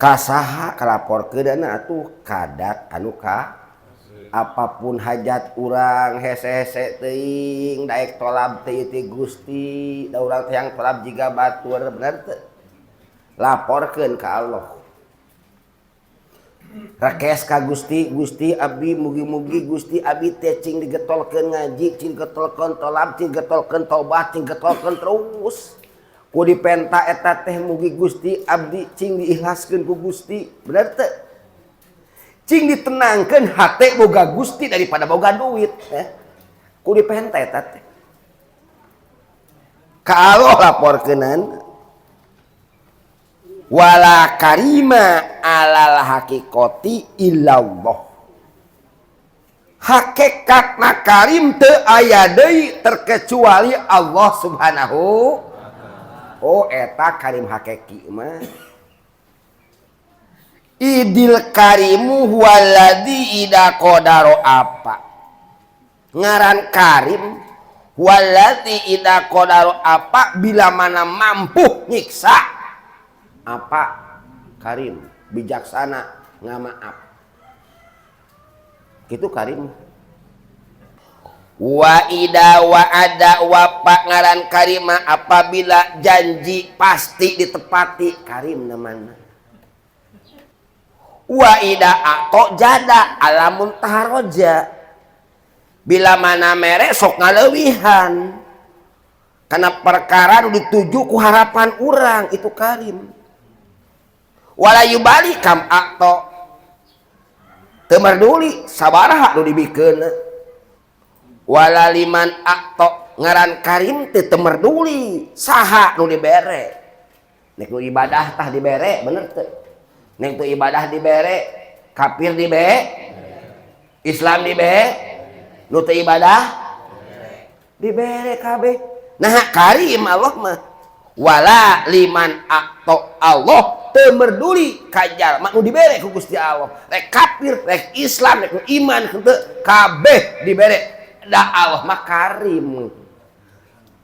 Ka saha kalaporkeun atuh ka dat anu ka apapun hajat urang hese-hese teuing daek tolab teh ti Gusti da urang teh yang tolab jiga batur bener teu? Laporkeun ka Allah. Rekes ka Gusti, Gusti abdi mugi-mugi Gusti abdi teh cing digetolkeun ngaji, cing getolkeun tolab, cing getolkeun taubat, cing getolkeun terus. Ku dipenta eta teh mugi Gusti abdi cing diikhlaskeun ku Gusti, bener teu? Cing ditenangkeun hate boga Gusti daripada boga duit, eh. Ku dipenta eta teh. Ka Allah laporkeunan. Wala karima alal hakikoti illallah. Hakikatna karim teu aya deui terkecuali Allah Subhanahu. Oh eta karim hakiki mah. Idil karimu huwaladzi ida qadaro apa. Ngaran karim huwaladzi ida qadaro apa bila mana mampu nyiksa. Apa karim bijaksana ngamaaf. Gitu karim. Wa ida wa ada wa pak ngaran karima apabila janji pasti ditepati karim namanya. Wa ida atau jada alamun taharoja bila mana mere sok ngalewihan karena perkara nu dituju ku harapan urang itu karim. Wala yubali kam atau teu merduli sabaraha nu dibikeun. Wala liman atau ngaran karim teh teu merduli saha nu dibere. Nek nu ibadah tah dibere bener teu? Nek tu ibadah dibere, kafir dibere, Islam dibere, nu teu ibadah dibere kabeh. Nah karim Allah mah wala liman atau Allah teu merduli ka jalma nu dibere ku Gusti Allah. Rek kafir, rek Islam, rek iman henteu kabeh dibere. Da Allah mah karim.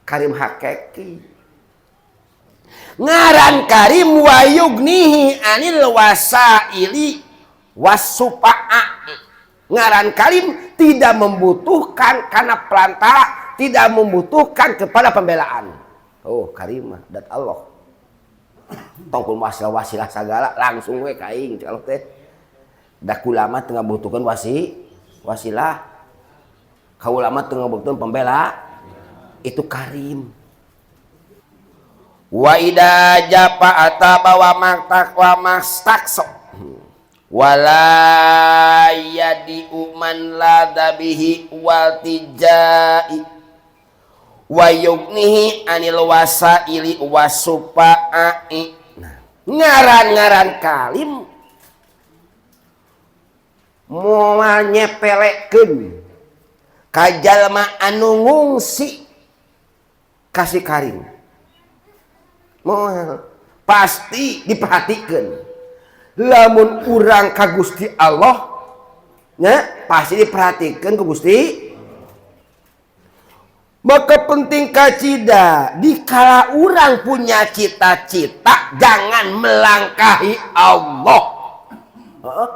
Karim hakiki. Ngaran karim wa yugnihi anil wasaili wasufa'a. Ngaran karim tidak membutuhkan karena perantara, tidak membutuhkan kepada pembelaan. Oh karimah dan Allah. Tong kun wasilah-wasilah sagala langsung we ka aing kalau teh. Da kulama teu ngabutuhkeun wasilah. Kaulama teu ngabutuhkeun pembela. Itu karim. Wa ida japa ataba wa maktak wa mastakso wala yadi man la dabihi wal tijai wa yugnihi anil wasaili wasufa'i. Nah, ngaran-ngaran kalim moal nyepelekeun ka jalma anu ngungsi kasih karim. Moal pasti diperhatikan. Lamun urang ka Gusti Allah nya pasti diperhatikan ku Gusti. Maka penting kacida dikala urang punya cita-cita jangan melangkahi Allah. Heeh.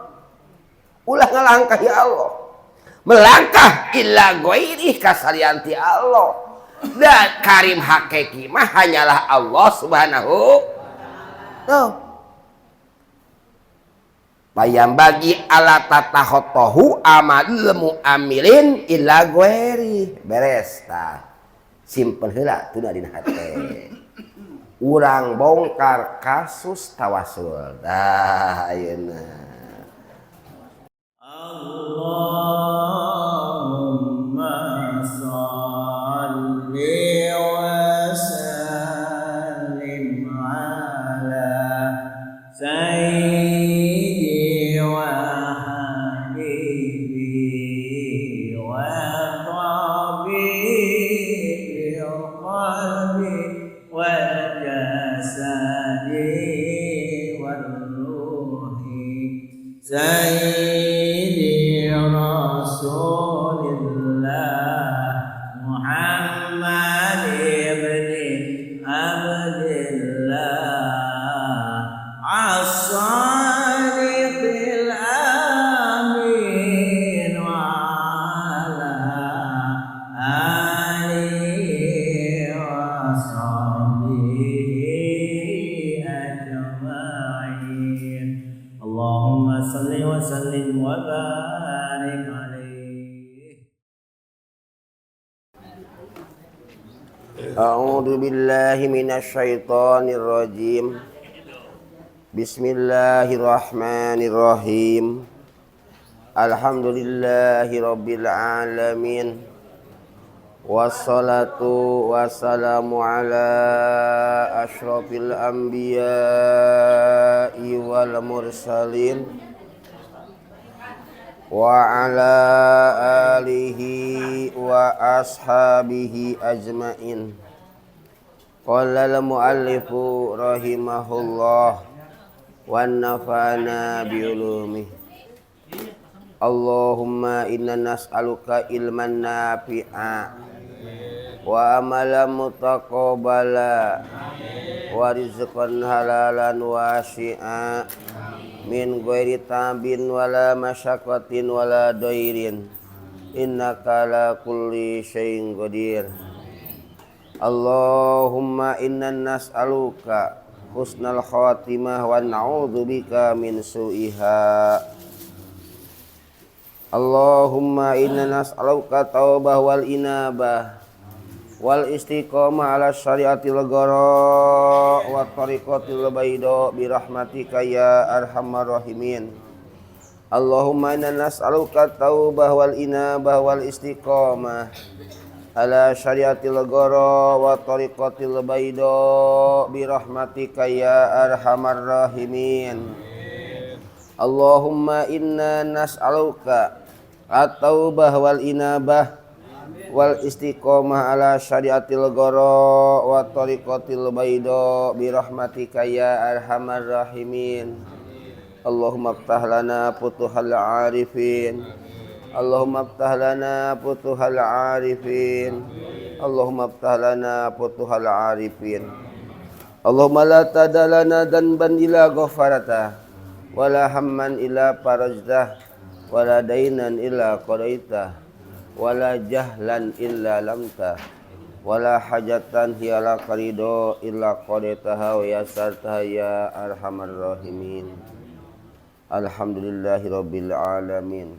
Ulah ngalangkahi Allah. Melangkah illa ghairi kasalianti Allah. Dan karim hakiki mah hanyalah Allah Subhanahu. Tuh. Bayam bagi ala tatahotohu amalul muamilin illa ghairi. Beres tah. Simpen heula tuna dina hate. Urang bongkar kasus tawasul. Dah ayeuna. Allahumma shalli wa sallim ala sayyidi wa habibi wa tabibi qalbi wal jasadi wal ruhi sayyidi rasulillah Muhammad ibn Abdillah as. صل وسلم وبارك عليه. أعوذ بالله من الشيطان الرجيم. بسم الله الرحمن الرحيم. الحمد لله رب العالمين. Wassalatu wassalamu ala asyrafil anbiya'i wal mursalin wa ala alihi wa ashabihi ajmain. Qala al muallifu rahimahullah wa nafa'ana bi ulumihi. Allahumma inna nas'aluka ilman nafi'a wa amalan mutaqabbala wa rizqan halalan wasi'a min ghairi ta'bin wala masyaqqatin wala dairin innaka ala kulli syai'in qadir. Allahumma inna nas'aluka husnal khatimah wa na'udzubika min su'iha. Allahumma inna nas'aluka taubah wal inabah wal istiqamah ala syariatil ghara wa tariqatil baida bi rahmatika ya arhamar rahimin. Allahumma inna nas'aluka taubah wal inabah wal istiqamah ala syariatil ghara wa tariqatil baida bi rahmatika ya arhamar rahimin. Allahumma inna nas'aluka at-taubah wal inabah wal istiqamah ala syariatil ghara wa tariqatil baida bi rahmatika ya arhamar rahimin. Allahumma aftah lana futuhal arifin. Allahumma aftah lana futuhal arifin. Allahumma aftah lana futuhal arifin. Allahumma la tadalana danban ila ghafarata wala hamman ila farajtah wala dainan illa qadaitah wala jahlan illa lamtah wala hajatan hiya laka ridho illa qadaitaha wa yassartaha ya arhamar rahimin. Alhamdulillahi rabbil alamin.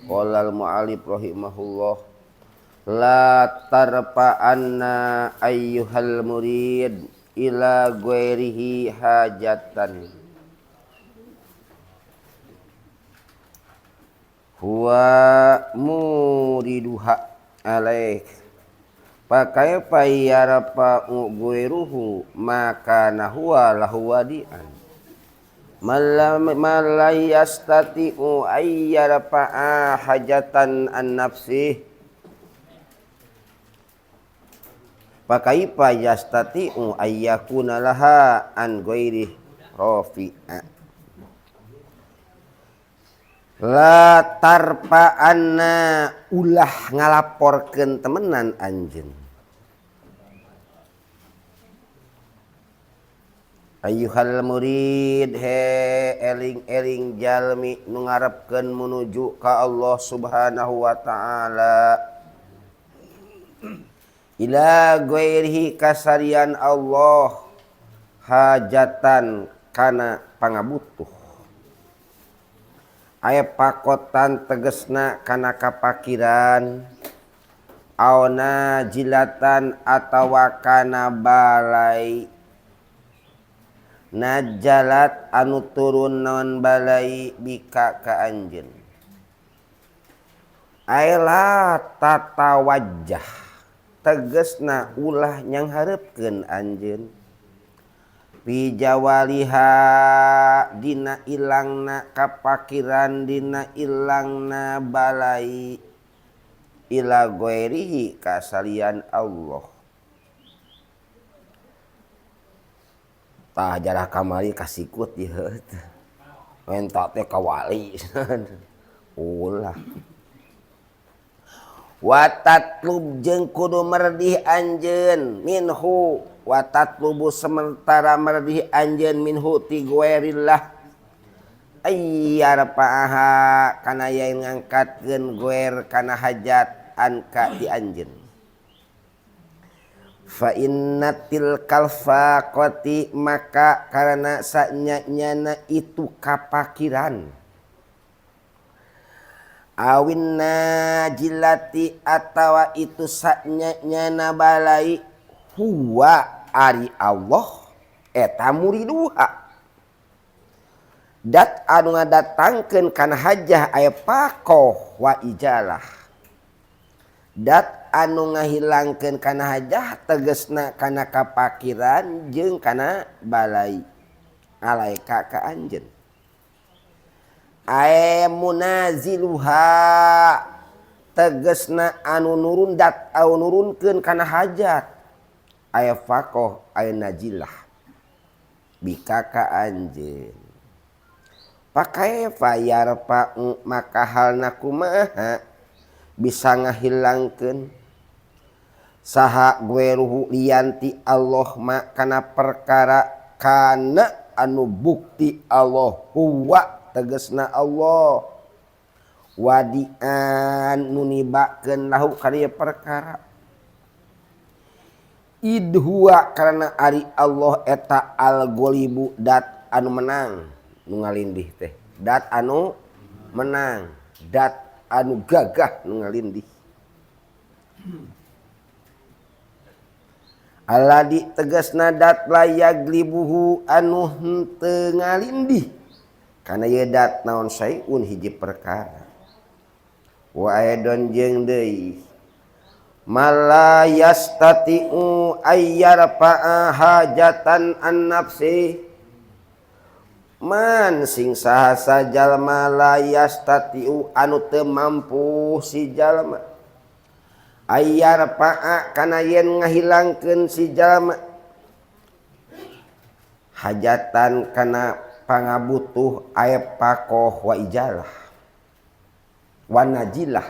Qala al mu'allif rahimahullah la tarfa'anna ayyuhal murid ila ghairihi hajatan huwa muriduha alaik pakai payarapa ghairuhu maka huwa lahu wadi'an malayastati'u ayyarapa hajatan an nafsih pakai payastati'u ayyakuna laha an ghairi rafi'a. La tarpa'anna ulah ngalaporkeun temenan anjeun ayyuhal murid he eling-eling jalmi nu ngarepkeun menuju ka Allah Subhanahu wa taala ila ghairihi kasarian Allah hajatan kana pangabutuh aya pakotan tegesna kana kapakiran aona jilatan atawa kana balai najalat anu turun naon balai bika ka anjeun aela tata wajah tegesna ulah nyanghareupkeun anjeun pijawaliha dina ilangna kapakiran dina ilangna balai ila ghairihi kasalian Allah. Tah jarah kamari kasikut ieu teh menta teh ka wali ulah. Watatlub jeung kudu merdih anjeun minhu watatlubu sementara merdih anjeun minhu ti guerillah ayyarfa'aha kana yen ngangkatkeun guer kana hajat anka di anjeun fa innatil kalfaqati maka karena sanyanyana itu kapakiran Awin najilati atawa itu saknya nyana balai huwa ari Allah eta muriduha dat anu ngadatangkeun kana hajah aya pakoh wa ijalah dat anu ngahilangkeun kana hajah tegesna kana kapakiran jeung kana balai alaika ka anjeun ae munaziluha tegesna anu nurun dat anu nurunkeun kana hajat aya faqoh aya najilah bika ka anjeun pakai fayarfa maka halna kumaha bisa ngahilangkeun saha gueruhu lianti Allah ma kana perkara kana anu bukti Allah huwa tegesna Allah wadian nunibakeun lahu kana perkara id huwa karena ari Allah eta al-ghalibu dat anu menang nu ngalindih teh dat anu menang dat anu gagah nu ngalindih aladi tegasna dat la yaglibuhu anu henteu ngalindih kana ieu dat naon saeun hiji perkara wa aidon jeung deui mala yastatiu ayyarfa'a hajatan an nafsi man sing saha sajalma la yastatiu anu teu mampu si jalma ayyarfa'a kana yen ngahilangkeun si jalma hajatan kana pangabutuh aya pakoh wa ijalah wa najilah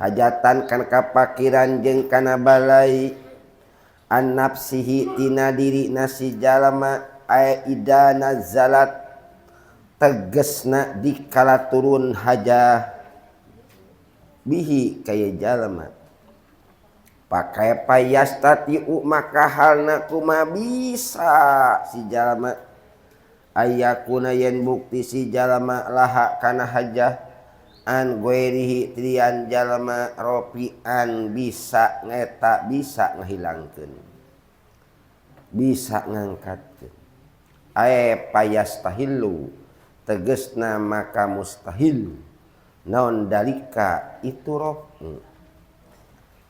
hajatan kana kapakiran jeung kana balai an nafsihi tina diri nasi jalma aya ida nazalat tegesna dikala turun hajah bihi kaya jalma pakai payastatiu maka halna kuma bisa si jalma ayakuna yen bukti si jalma laha kana hajah an ghairihi trian jalma rofian bisa ngeta bisa ngahilangkeun bisa ngangkatkeun ae payastahillu tegesna maka mustahil naon dalika itu rofi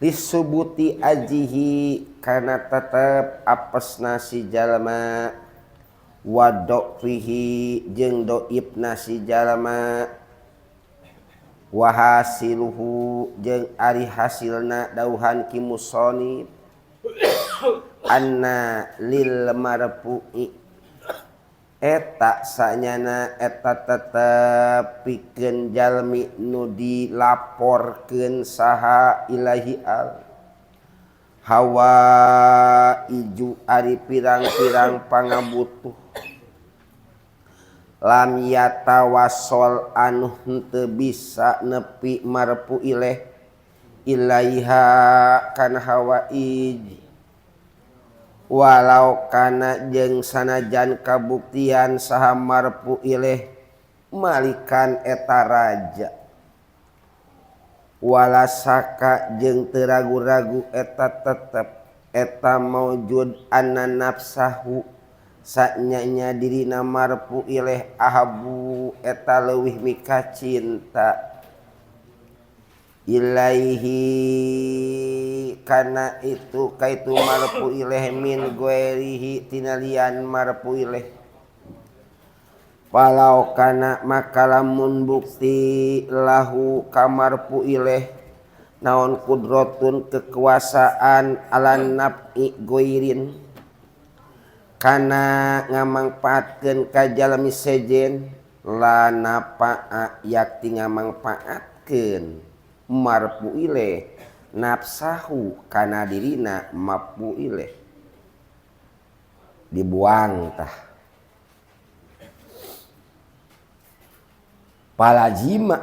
lisubuti ajihi kana tetep apesna si jalma wadokfihi jeung doibna si jalma wa hasiluhu jeung ari hasilna dauhan ki musonib anna lil marfu'i eta sanyana eta tetep pikeun jalmi nu dilaporkeun saha ilahi al hawa iju ari pirang-pirang pangabutuh lam yatawasol anu henteu bisa nepi marfu ileh ilaiha kana hawaij walau kana jeung sanajan kabuktian saha marfu ileh malikan eta raja walasaka jeung teu ragu-ragu eta tetep eta maujud anna nafsahu sanyanya dirina marfu ileh ahabu eta leuwih mika cinta ilaihi kana itu kaitu marfu ileh min ghairihi tina lian marfu ileh walau kana maka lamun bukti lahu ka marfu ileh naon kudrotun kekuasaan ala naf'i ghairin kana ngamangpaatkeun ka jalmi sejen la nafa'a yakti ngamangpaatkeun marfu ileh nafsahu kana dirina marfu ileh dibuang tah palajima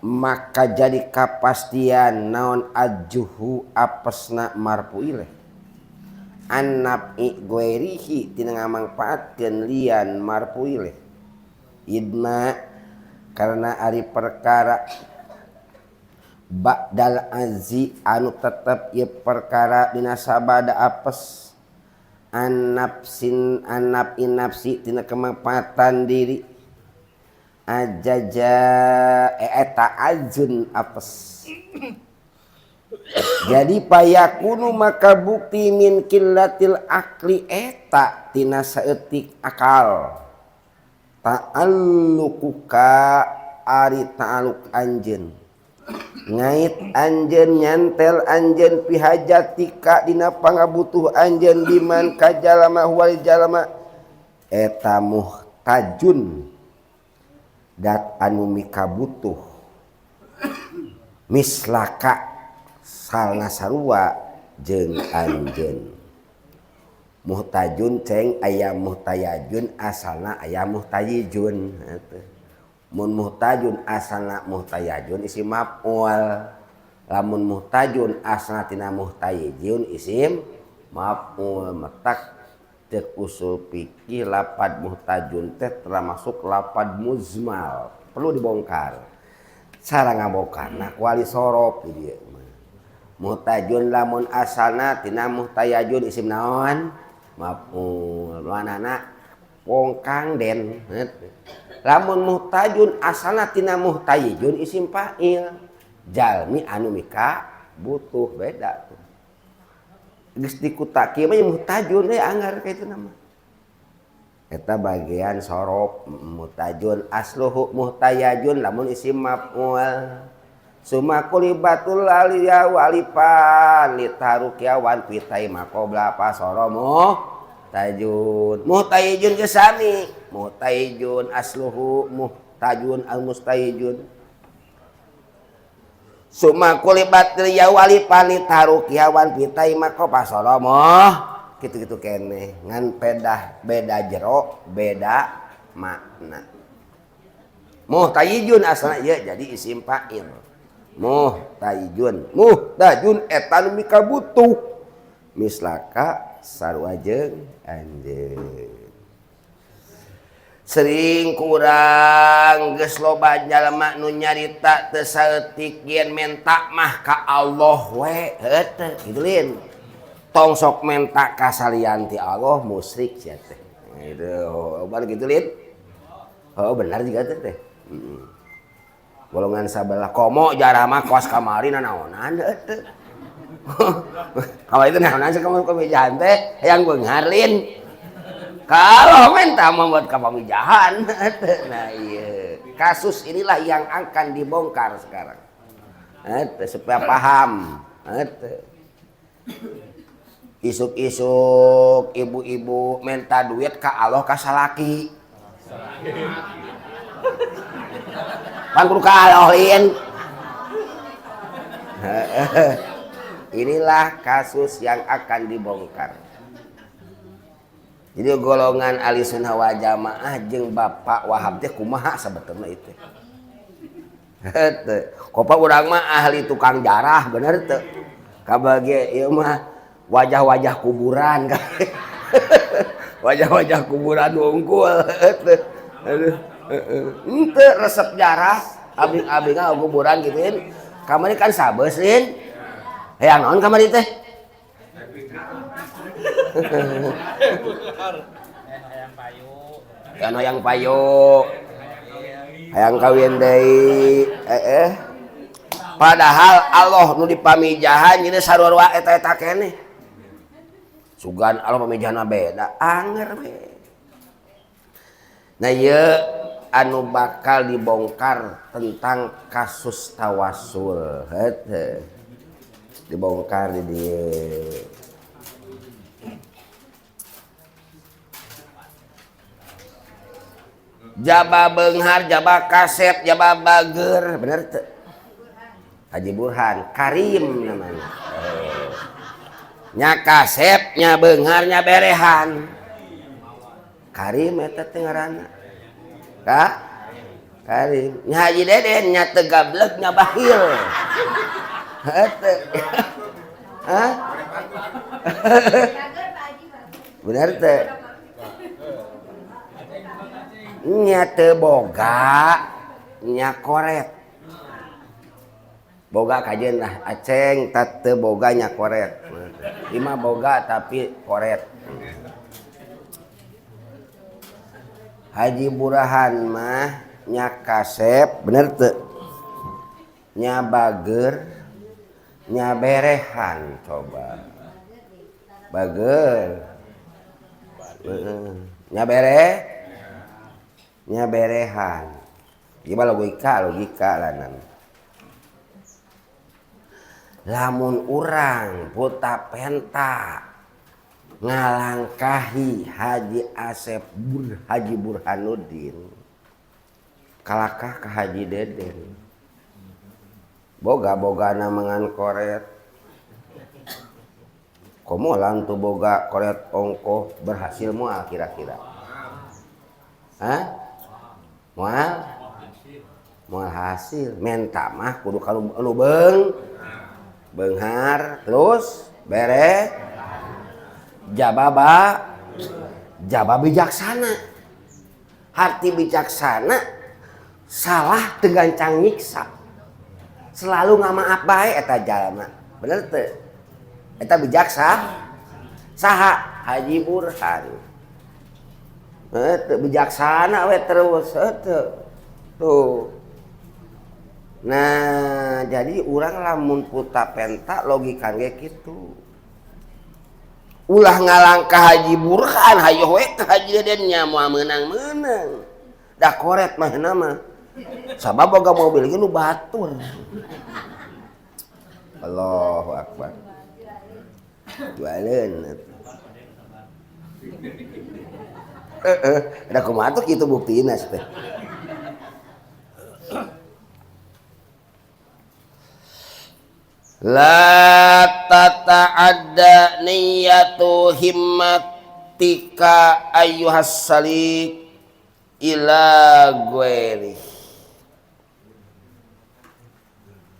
maka jadi kapastian naon ajuhu apesna marfu ileh an naf'i ghairihi tina ngamangpaatkeun lian marfu ileh idma Karena ari perkara ba'dal azi anu tetep ieu perkara dina sabada apes an-nafsin an-naf'i nafsi tina kemapatan diri ajaja eta azun apes. Jadi payakunu maka bukti min killatil akli eta tina saeutik akal ta'alluquka ari ta'alluq anjeun ngait anjeun nyantel anjeun pihajatika dina pangabutuh anjeun biman ka jalama huwal jalama eta muhtajun dat anu mikabutuh mislaka salna sarua jeung anjeun. Muhtajun ceng aya muhtayajun asalna aya muhtayijun. Mun muhtajun asalna muhtayajun isim maf'ul. Lamun muhtajun asalna tina muhtayijun isim maf'ul. Matak cek usul fikih lapad muhtajun teh termasuk lapad muzmal, perlu dibongkar. Cara ngabongkarna ku ahli sorof di dieu mah. Muhtajun lamun asalna tina muhtayajun isim naon? Maf'ul. Manana wongkang den. Lamun muhtajun asalna tina muhtayijun isim fa'il. Jalmi anu mika butuh beda tuh. Geus dikutak kieu mah muhtajun we anggar ka itu nama. Eta bagian sorof muhtajun asluhu muhtayajun lamun isim maf'ul. Suma kulibatul aliya walifan litarukiawan pitai makobla pasoro muhtajun. Muhtajun ge sami. Muhtajun asluhu muhtajun al mustajun. Suma kulibatul ya walifan litarukiawan pitai makobla pasoro muh kitu-kitu keneh ngan pedah beda jero beda makna. Muhtajun asalna ieu jadi isim fa'il. Muhtajun muhtajun eta nu mikabutuh mislaka sarua jeung anjeun. Sering kurang geus loba jalma nu nyarita teu saeutik yen menta mah ka Allah we heuh kitu lin. Tong sok menta ka salian ti Allah musyrik sia teh. Gitu bar kitu lin. Oh benar juga teh teh. Golongan sabelah komo jarah mah kos kamari nanaonan heuh. Kamari teh naonan sakamu pamijahan teh hayang beunghar lin. Kalau minta membuat kapamijahan. Nah iya, kasus inilah yang akan dibongkar sekarang. Supaya paham. Isuk-isuk ibu-ibu minta duit ka Allah ka salaki. Pan kudu ka Allah lin. Inilah kasus yang akan dibongkar. Jadi golongan ahli sunnah wal jamaah jeung Bapak Wahab teh kumaha sabetulna itu. Heuh, kopa urang mah ahli tukang jarah bener teu. Kabage ieu mah wajah-wajah kuburan. Wajah-wajah kuburan wungkul. Aduh, henteu resep jarah abing-abingna kuburan gituin. Kamari kan sabeus lin. Hayang naon kamari teh? Hayang hayang payu. Hayang kawin deui. Padahal Allah nu dipamijahan jadi sarua eta-eta keneh. Sugan Allah pamijahanna beda, anger we. Nah ieu anu bakal dibongkar tentang kasus tawasul. Heuh. Dibongkar di dieu. Jaba beunghar, jaba kasep, jaba bager, bener teu? Haji Burhan, Karim namanya. Nya kasep, nya beunghar, nya berehan. Karim eta teh ngaranna. Ka? Karim. Nya Haji Deden nya teu gablek nya bahil. Heuh teu. Hah? Bener teu? Nya teu boga, nya koret. Boga kajeun lah aceng teu boga nya koret. Lima boga tapi koret. Haji Burhan mah nya kasep bener teu? Nya bager nya berehan coba. Bager. Nya bere nya berehan. Ieu mah logika lanan. Lamun urang puta penta ngalangkahi Haji Asep Haji Burhanuddin kalakah ka Haji Deden boga-bogana mangan koret komo lantu boga koret ongkoh berhasil moal kira-kira. Hah? Moal? Moal hasil menta mah kudu ka nu beunghar terus bere jababa jaba bijaksana. Harti bijaksana salah teu gancang nyiksa, selalu ngamaaf bae eta jalma, bener teu? Eta bijaksa saha Haji Burhan teu bijaksana we terus teu tuh. Nah jadi urang lamun puta penta logikan ge kitu. Ulah ngalangkah Haji Burhan hayoh we ka Haji Deden nya moal meunang-meunang. Da koret mah mah. Sabab boga mobil ge nu batur. Allahu akbar. Jualeun. Heeh, da kumaha tuh kitu buktina teh. La tata'adda niyatu himmatika ayyuhas salik ila ghairi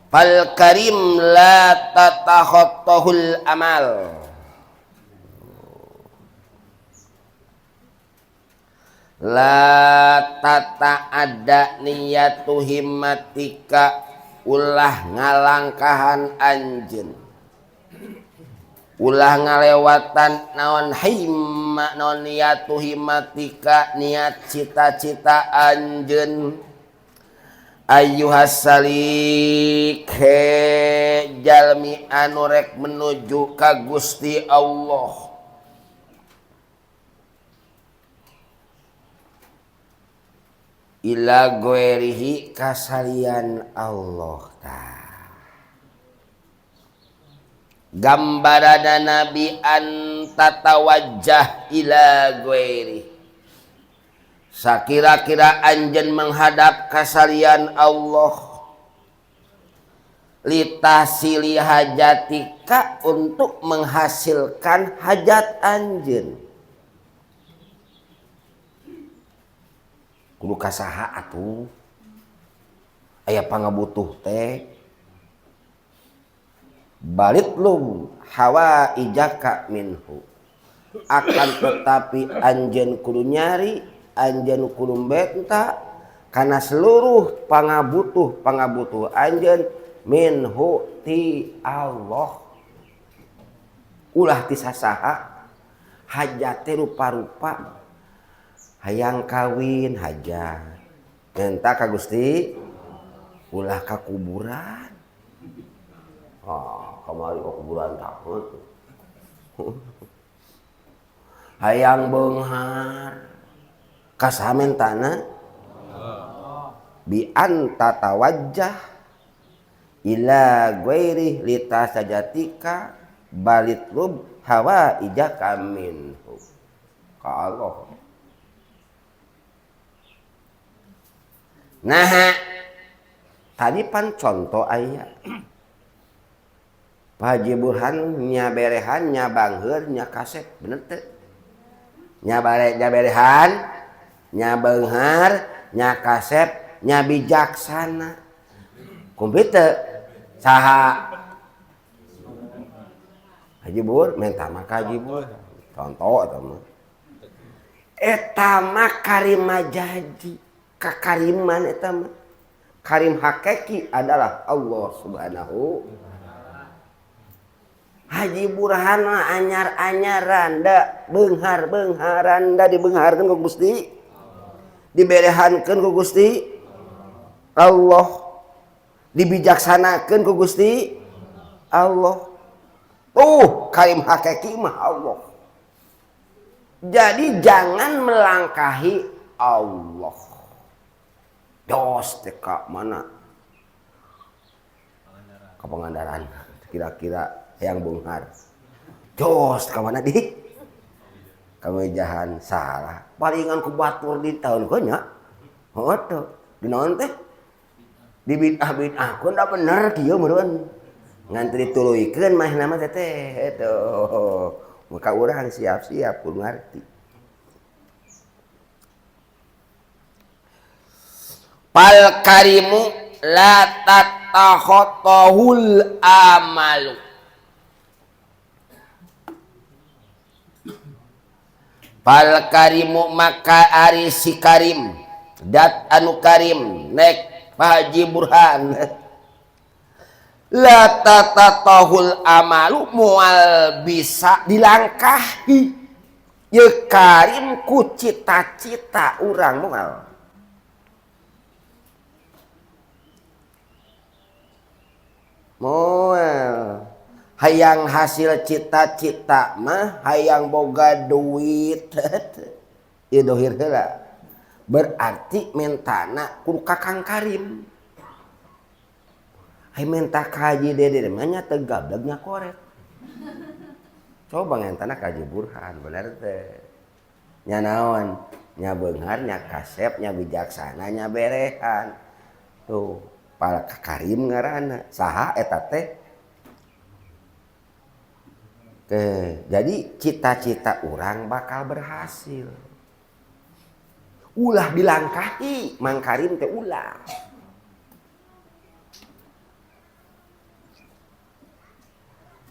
fal karim la tatakhattahul amal. La tata'adda niyatu himmatika ulah ngalangkahan anjeun, ulah ngalewatan naon himma naon niatu himmatika niat cita-cita anjeun ayyuhas salik he jalmi anu rek menuju ka Gusti Allah. Ila goerihi kasalian Allah ta. Gambarana Nabi antatawajjah ila goeri. Sakira-kira anjeun menghadap kasalian Allah. Litasili hajatika untuk menghasilkan hajat anjeun. Kudu kasaha atuh aya pangabutuh teh balit lum hawa ijaka minhu akan tetapi anjeun kudu nyari anjeun kudu benta kana seluruh pangabutuh anjeun minhu ti Allah ulah ti sasaha hajate rupa-rupa hayang kawin hajat minta ka Gusti ulah ka kuburan. Ah, kamari ka kuburan takut. Hayang beunghar ka saha mentana bi anta tawajjah ila ghairi litasajatika balitlub hawa ijaka minhu ka Allah. Nah, tadi pan contoh aya. Pak Haji Burhan nya berehan, nya bangheur, nya kasep, bener teu? Nya bare nya berehan, nya beunghar, nya kasep, nya bijaksana. Kumplit teu? Saha? Haji Bur, menta mah ka Haji Bur. Contoh eta mah. Eta mah karima jaji. Kakariman eta mah. Karim hakiki adalah Allah Subhanahu. Haji Burhan anyar-anyaran da beunghar-beungharan da dibeungharkeun ku Gusti, diberehankeun ku Gusti Allah, dibijaksanakeun ku Gusti Allah. Tuh karim hakiki mah Allah. Jadi jangan melangkahi Allah. Dos teh ka mana? Ka Pangandaran kira-kira yang beunghar. Jos ka mana di? Kamejahan salah. Palingan ku batur di tahun kau nya. Heuh teh. Di naon teh? Di bid'ah-bid'ah kun da bener kieu meureun. Ngan teu dituluykeun mah nama teh teh eta. Maka urang siap-siap kudu ngarti. Pal karimu la tatakhatahul amalu. Pal karimu maka ari si karim dat anu karim nek Pak Haji Burhan la tatatahul amalu mual bisa dilangkahi ye karim ku cita-cita urang mual mual hayang hasil cita-cita mah hayang boga duit ieu dohir heula berarti mentana kudu ka Kang Karim. Ai menta ka Haji Dede mah nya teu gableg nya koret. Coba ngentana ka Haji Burhan bener teh. Nya naon? Nya beunghar, nya kasep, nya bijaksana, nya berehan. Tuh, pal Karim ngaranna. Saha eta teh? Oke, jadi cita-cita orang bakal berhasil. Ulah dilangkahi, Mang Karim teh ulah.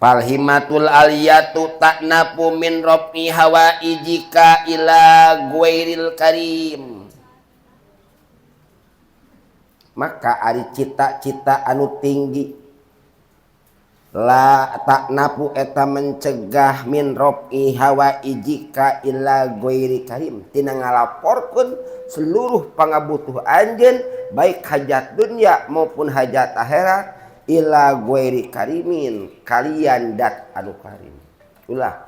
Fal himatul aliyatu ta'nafu min rafi hawaijika ila ghairil karim. Maka ari cita-cita anu tinggi la ta'nafu eta mencegah min rafi hawaijika ila ghairi karim, tina ngalaporkeun seluruh pangabutuh anjeun baik hajat dunia maupun hajat akhirat ila ghairi karimin, kalian dat anu karim. Ulah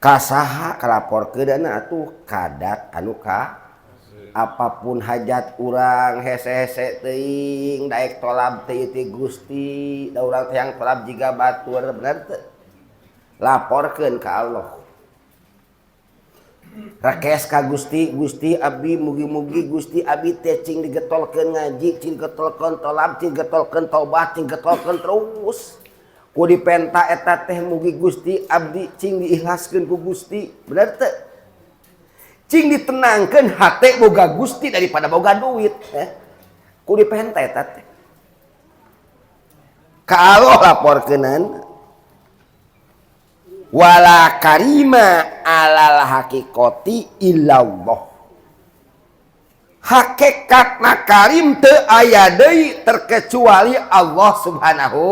kasaha kalaporkeunana atuh kadat anu ka apapun hajat urang hese-hese teuing daek tolab teu ti Gusti, da urang teh yang tolab jiga batur bener teu? Laporkeun ka Allah. Rekes ka Gusti, Gusti abdi mugi-mugi Gusti abdi teh cing digetolkeun ngaji, cing digetolkeun tolab, cing digetolkeun tobat, cing digetolkeun terus. Ku dipenta eta teh mugi Gusti abdi cing diikhlaskeun ku Gusti, bener teu? Cing ditenangkeun hate boga Gusti daripada boga duit, Ku dipenta eta teh. Ka Allah laporkeunan. Wala karima alal hakikoti illallah. Hakikatna karim teu aya deui terkecuali Allah Subhanahu.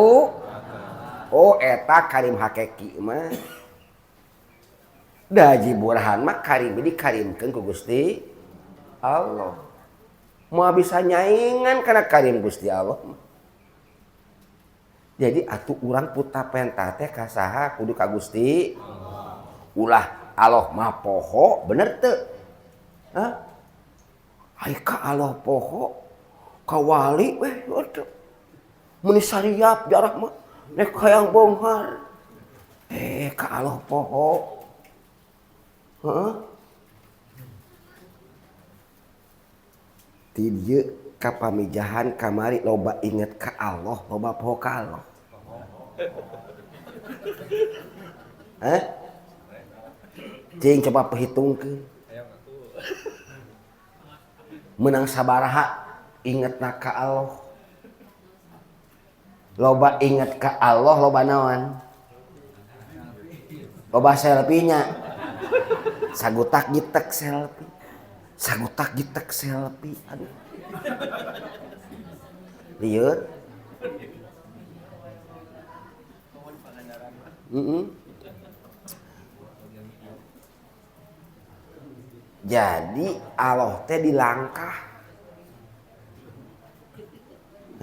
Oh eta karim hakiki mah. Da Haji Burhan mah karim dikarimkeun ku Gusti Allah. Moal bisa nyaingan kana karim Gusti Allah mah. Jadi atuh urang puta pentah teh ka saha kudu ka Gusti. Ulah Allah mah poho bener teu? Hah? Ai ka Allah poho ka wali weh atuh. Meuni sariap jarah mah nek hayang beunghar. Ka Allah poho. Heeh. Ti dieu ka pamijahan kamari loba inget ka Allah, loba poho ka Allah. Hah? Cing coba perhitungkeun. Menang sabaraha ingetna ka Allah. Loba inget ka Allah loba naon? Loba selfie-nya. Sagutak gitek selfie. Sagutak gitek selfie, aduh. Lieur. Jadi Allah teh dilangkah.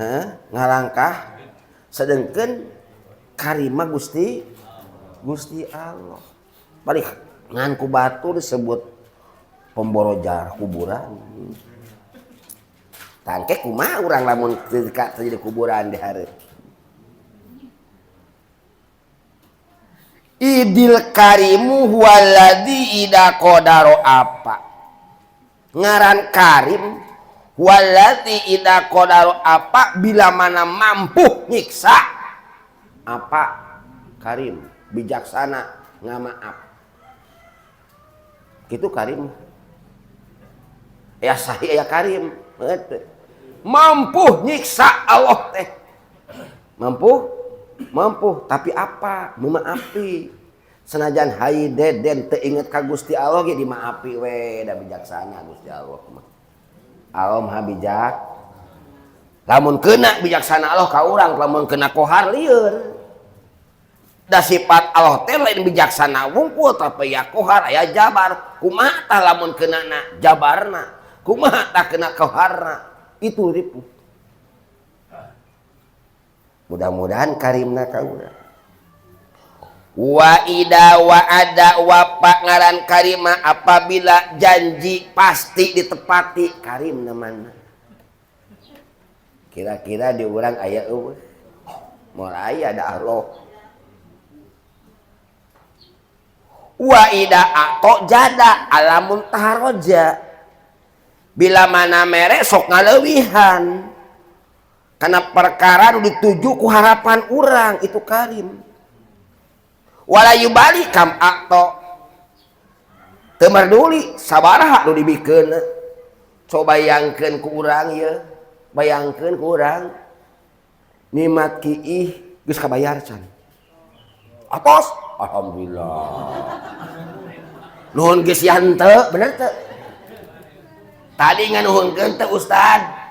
Hah? Ngalangkah sedengkeun karima Gusti Gusti Allah. Balik ngan ku batu disebut pemborojar kuburan. Tangke kumaha urang lamun terjadi kuburan di hareup. Idil karimu huwaladzi ida qadaro apa. Ngaran karim huwaladzi ida qadaro apa bila mana mampu nyiksa apa karim bijaksana ngamaaf. Gitu karim. Ya sahih ya karim. Mampu nyiksa Allah teh. Mampu? Mampu, tapi apa? Memaafi. Senajan hai deden teu inget ka Gusti Allah ge dimaafi we, da bijaksana Gusti Allah mah. Allah maha bijak. Lamun kena bijaksana Allah ka urang, lamun kena kohar lieur. Da sifat Allah teh lain bijaksana wungkul tapi ya kohar aya jabar. Kumaha tah lamun kenana jabarna? Kumaha tah kena koharna? Itu ripuh. Mudah-mudahan karimna ka urang. Wa ida wa ada wa pak ngaran karima apabila janji pasti ditepati karim namana. Kira-kira di urang aya eueuh. Moal aya da Allah. Wa ida ato jada alamun taharoja. Bila mana mere sok ngaleuwihan. Karena perkara nu dituju ku harapan urang itu karim. Wala yubali kam akto. Teu merduli sabaraha nu dibikeun. Coba bayangkeun ku urang ieu. Bayangkeun ku urang. Nikmat kiih geus kabayar can. Atos alhamdulillah. Nuhun geus ya henteu, bener teu? Tadi nganuhunkeun teu Ustad.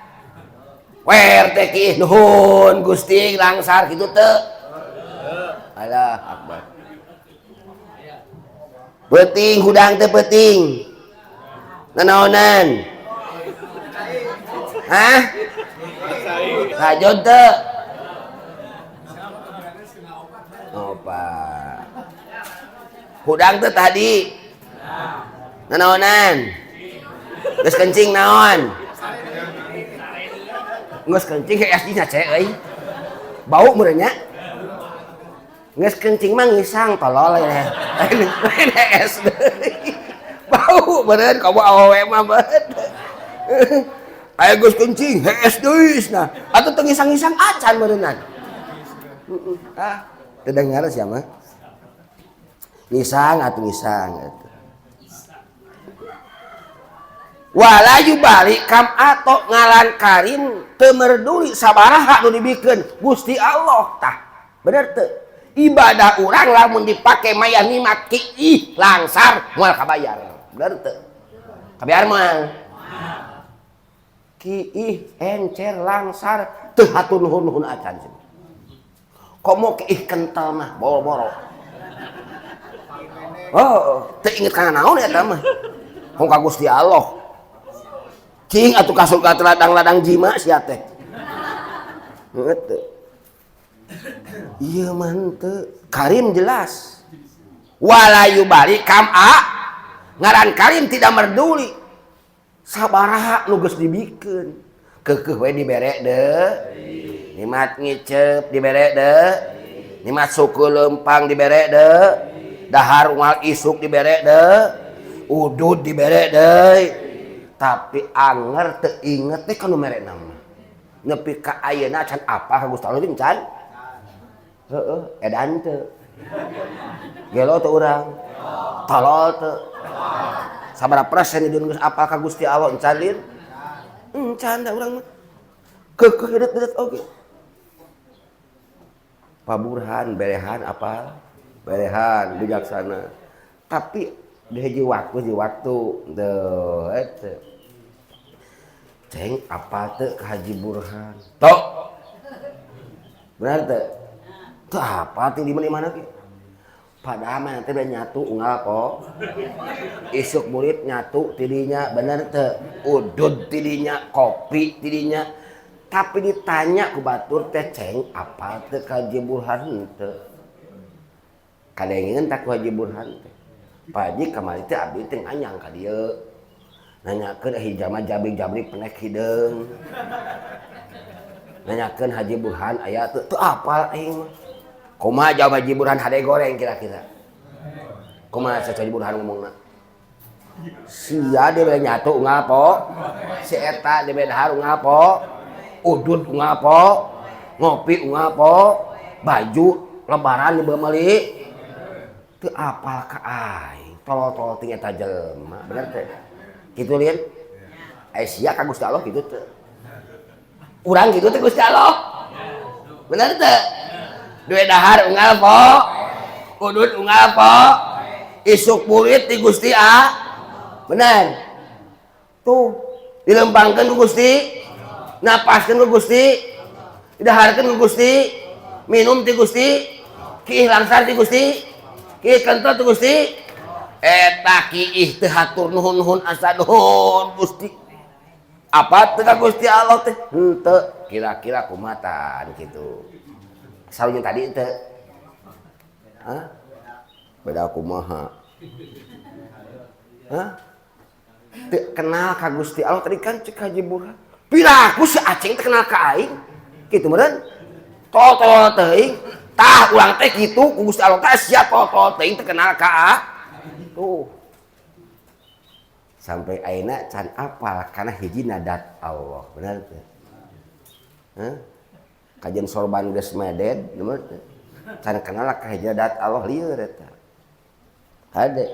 Wer teh kiih nuhun Gusti langsar kitu teu. Alah akbar. Peuting hudang teh peuting. Nanaonan? Hah? Tahajud teu? Opa. Hudang teh tadi. Nanaonan? Geus kencing naon? Geus kencing hese nya ce euy. Bau meureun nya. Geus kencing mah ngisang tolol ya. Lain es deui. Bau meureun komo awewe mah beut. Aya geus kencing hees deui nah. Atuh teu ngisang-ngisang acan meureunnan. Ah, teu dengar sia mah. Ngisang atuh ngisang atuh. Wala yubali kam ato ngalan karim teu merduli sabaraha nu dibikeun Gusti Allah tah. Bener teu? Ibadah urang lamun dipake maya nikmat kiih langsar moal kabayar. Bener teu? Kabayar moal. Kiih encer langsar teu hatur nuhun-nuhun acan. Komo kiih kental mah boro-boro. Oh, teu inget kana naon eta mah. Hong ka Gusti Allah. Cing atuh ka surga ladang-ladang jima sia teh. Heuh. Ieu mah henteu. Karim jelas. Wala yubali kam a ngaran karim tidak merduli. Sabaraha nu geus dibikeun. Keukeuh we dibere deui. Nikmat ngiceup dibere deui. Nikmat suku leumpang dibere deui. Dahar unggal isuk dibere deui. Udud dibere deui. Tapi anger teu inget teh kanu mere nama. Nepi ka ayeuna can apa ka Gusti Allah can? Heeh, edan teu. Gelo teu urang. Tolol teu. Sabaraha persen di geus apal ka Gusti Allah encan lin? Encan da urang mah. Keukeuh hideut-hideut oge. Paburhan, berehan apal? Berehan bijaksana. Tapi Di hiji waktu di waktu tuh eta. Ceng apa teu ka Haji Burhan? Tok. Benar teu? Teu apa teu di mana ki? Padahal mah nanti udah nyatu unggal kok. Isuk murid nyatu tidinya bener teu? Udud tidinya, kopi tidinya. Tapi ditanya ku batur teh ceng apa teu ka Haji Burhan teu? Kadengeun tak ku Haji Burhan teh. Pak Haji kamari teh abdi teh nganyang ka dieu. Nanyakeun hijama jabrik-jabrik penek hideung. Nanyakeun Haji Burhan aya teu? Teu apal aing mah. Kumaha jawab Haji Burhan hade goreng kira-kira? Kumaha Haji Burhan ngomongna? Sia dia bere nyatu unggal po. Si eta dia bere dahar unggal po. Udud unggal po. Ngopi unggal po. Baju lebaran dibeumeli. Teu apal ka aing. Tolol-tolol ting eta jelema, bener teh? Kitu lian? Ai sia ka Gusti Allah kitu teu. Urang kitu teh Gusti Allah. Bener teu? Duwe dahar unggal po. Udud unggal po. Isuk burit di Gusti A. Bener. Tuh, dilempangkeun ku Gusti, napaskeun ku Gusti, didaharkeun ku Gusti, minum ti Gusti, kiih langsar ti Gusti, kiih kentot ti Gusti. Eta kiih teu hatur nuhun-nuhun asa nuhun Gusti. Apa teu ka Gusti Allah teh? Henteu, kira-kira kumaha kitu. Sarunya tadi teu. Hah? Beda kumaha? Hah? Teu kenal ka Gusti Allah tadi kan cek Haji Burhan. Piraku si Aceng teu kenal ka aing. Kitu meureun. Tol-tol teuing. Tah urang teh kitu ku Gusti Allah teh sia tol-tol teuing teu kenal ka. Tuh. Sampai ayeuna can apal kana hiji nadat Allah, bener teu? Hah? Kajian sorban geus meded, bener teu? Can kenal ka hiji nadat Allah lieur eta. Hade.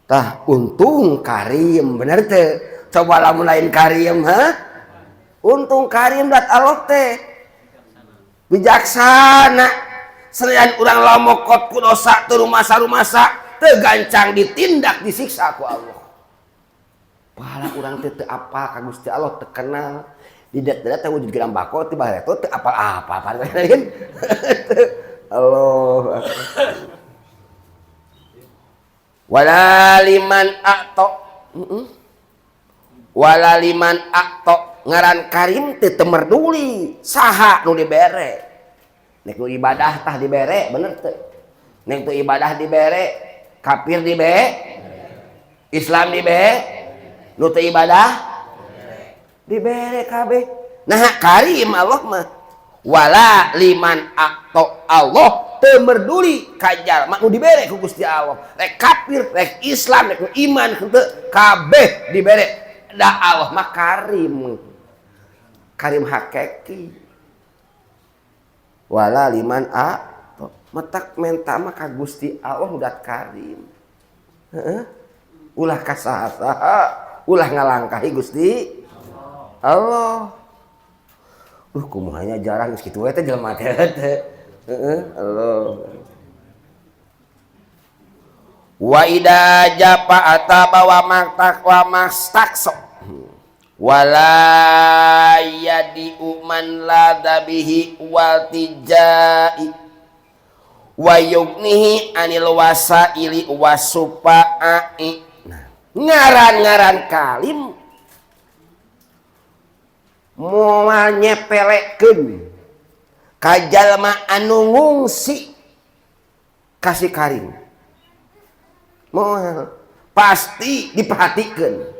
Tah untung karim, bener teu? Coba lamun lain karim, ha? Untung karim dat Allah teh. Bijaksana. Selain urang lamokot ku dosa teu rumasa-rumasa, teu gancang ditindak disiksa ku Allah. Pahala urang teh teu apal ka Gusti Allah, teu kenal. Di dat-dat teh wujud gerang bako teh bareto teu apal apa-apa lain. Allah. Wala liman a'to. Wala liman a'to ngaran karim teh teu merduli saha nu dibere. Nek nu ibadah tah dibere bener teu? Nek nu ibadah dibere, kafir dibere, Islam dibere, nu teu ibadah dibere kabeh. Nah karim Allah mah. Wala liman a'to Allah teu merduli ka jalma nu dibere ku Gusti Allah. Rek kafir, rek Islam, rek iman henteu kabeh dibere. Da Allah mah karim. Karim hakiki. Wala liman a'to. Metak menta mah ka Gusti Allah udat karim. Heeh. Ulah ka saha-saha, ulah ngalangkahi Gusti Allah. Kumahanya jarang geus kitu we teh jelema teh. Heeh, Allah. Wa ida japa ataba wa maktak wa mastakso. Wala yadi man la dabihi wal tijai wa yugnihi anil wasaili wasufaai. Nah, ngaran-ngaran kalim moal nyepelekeun ka jalma anu ngungsi kasih karim. Moal pasti diperhatikeun.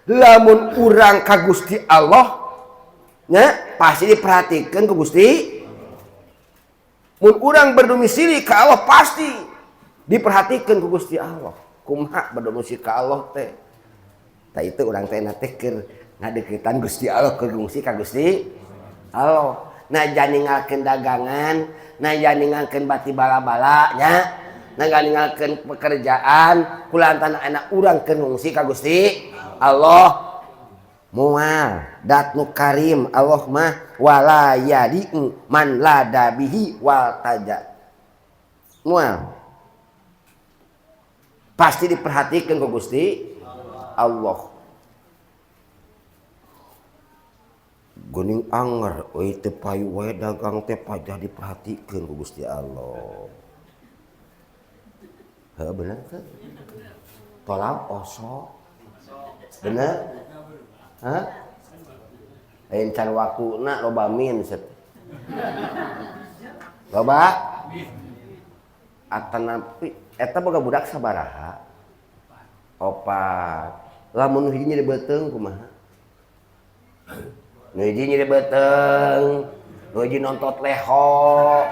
Lamun urang ka Gusti Allah nya pasti diperhatikeun ku Gusti. Mun urang berdomisili ka Allah pasti diperhatikeun ku Gusti Allah. Kumaha berdomisili ka Allah teh? Tah itu urang teh na teh keur ngadeukeutan Gusti Allah, keur ngungsi ka Gusti Allah. Najan ninggalkeun dagangan, najan ninggalkeun bati bala-bala nya, najan ninggalkeun pekerjaan, kulantaran anak urang keur ngungsi ka Gusti Allah. Moal dat nu karim Allah mah wala yadi'u man la dabihi wal taja. Moal. Pasti diperhatikan ku Gusti Allah. Geuning anger euy teu payu wae dagang teh pajah diperhatikeun ku Gusti Allah. Heuh bener teu? Tolak osok. Bener? Hah? Lain can waktuna loba min set. Loba? Atanapi eta boga budak sabaraha? Opat. Lamun hiji nyeri beuteung kumaha? Nu hiji nyeri beuteung, nu hiji nontot leho.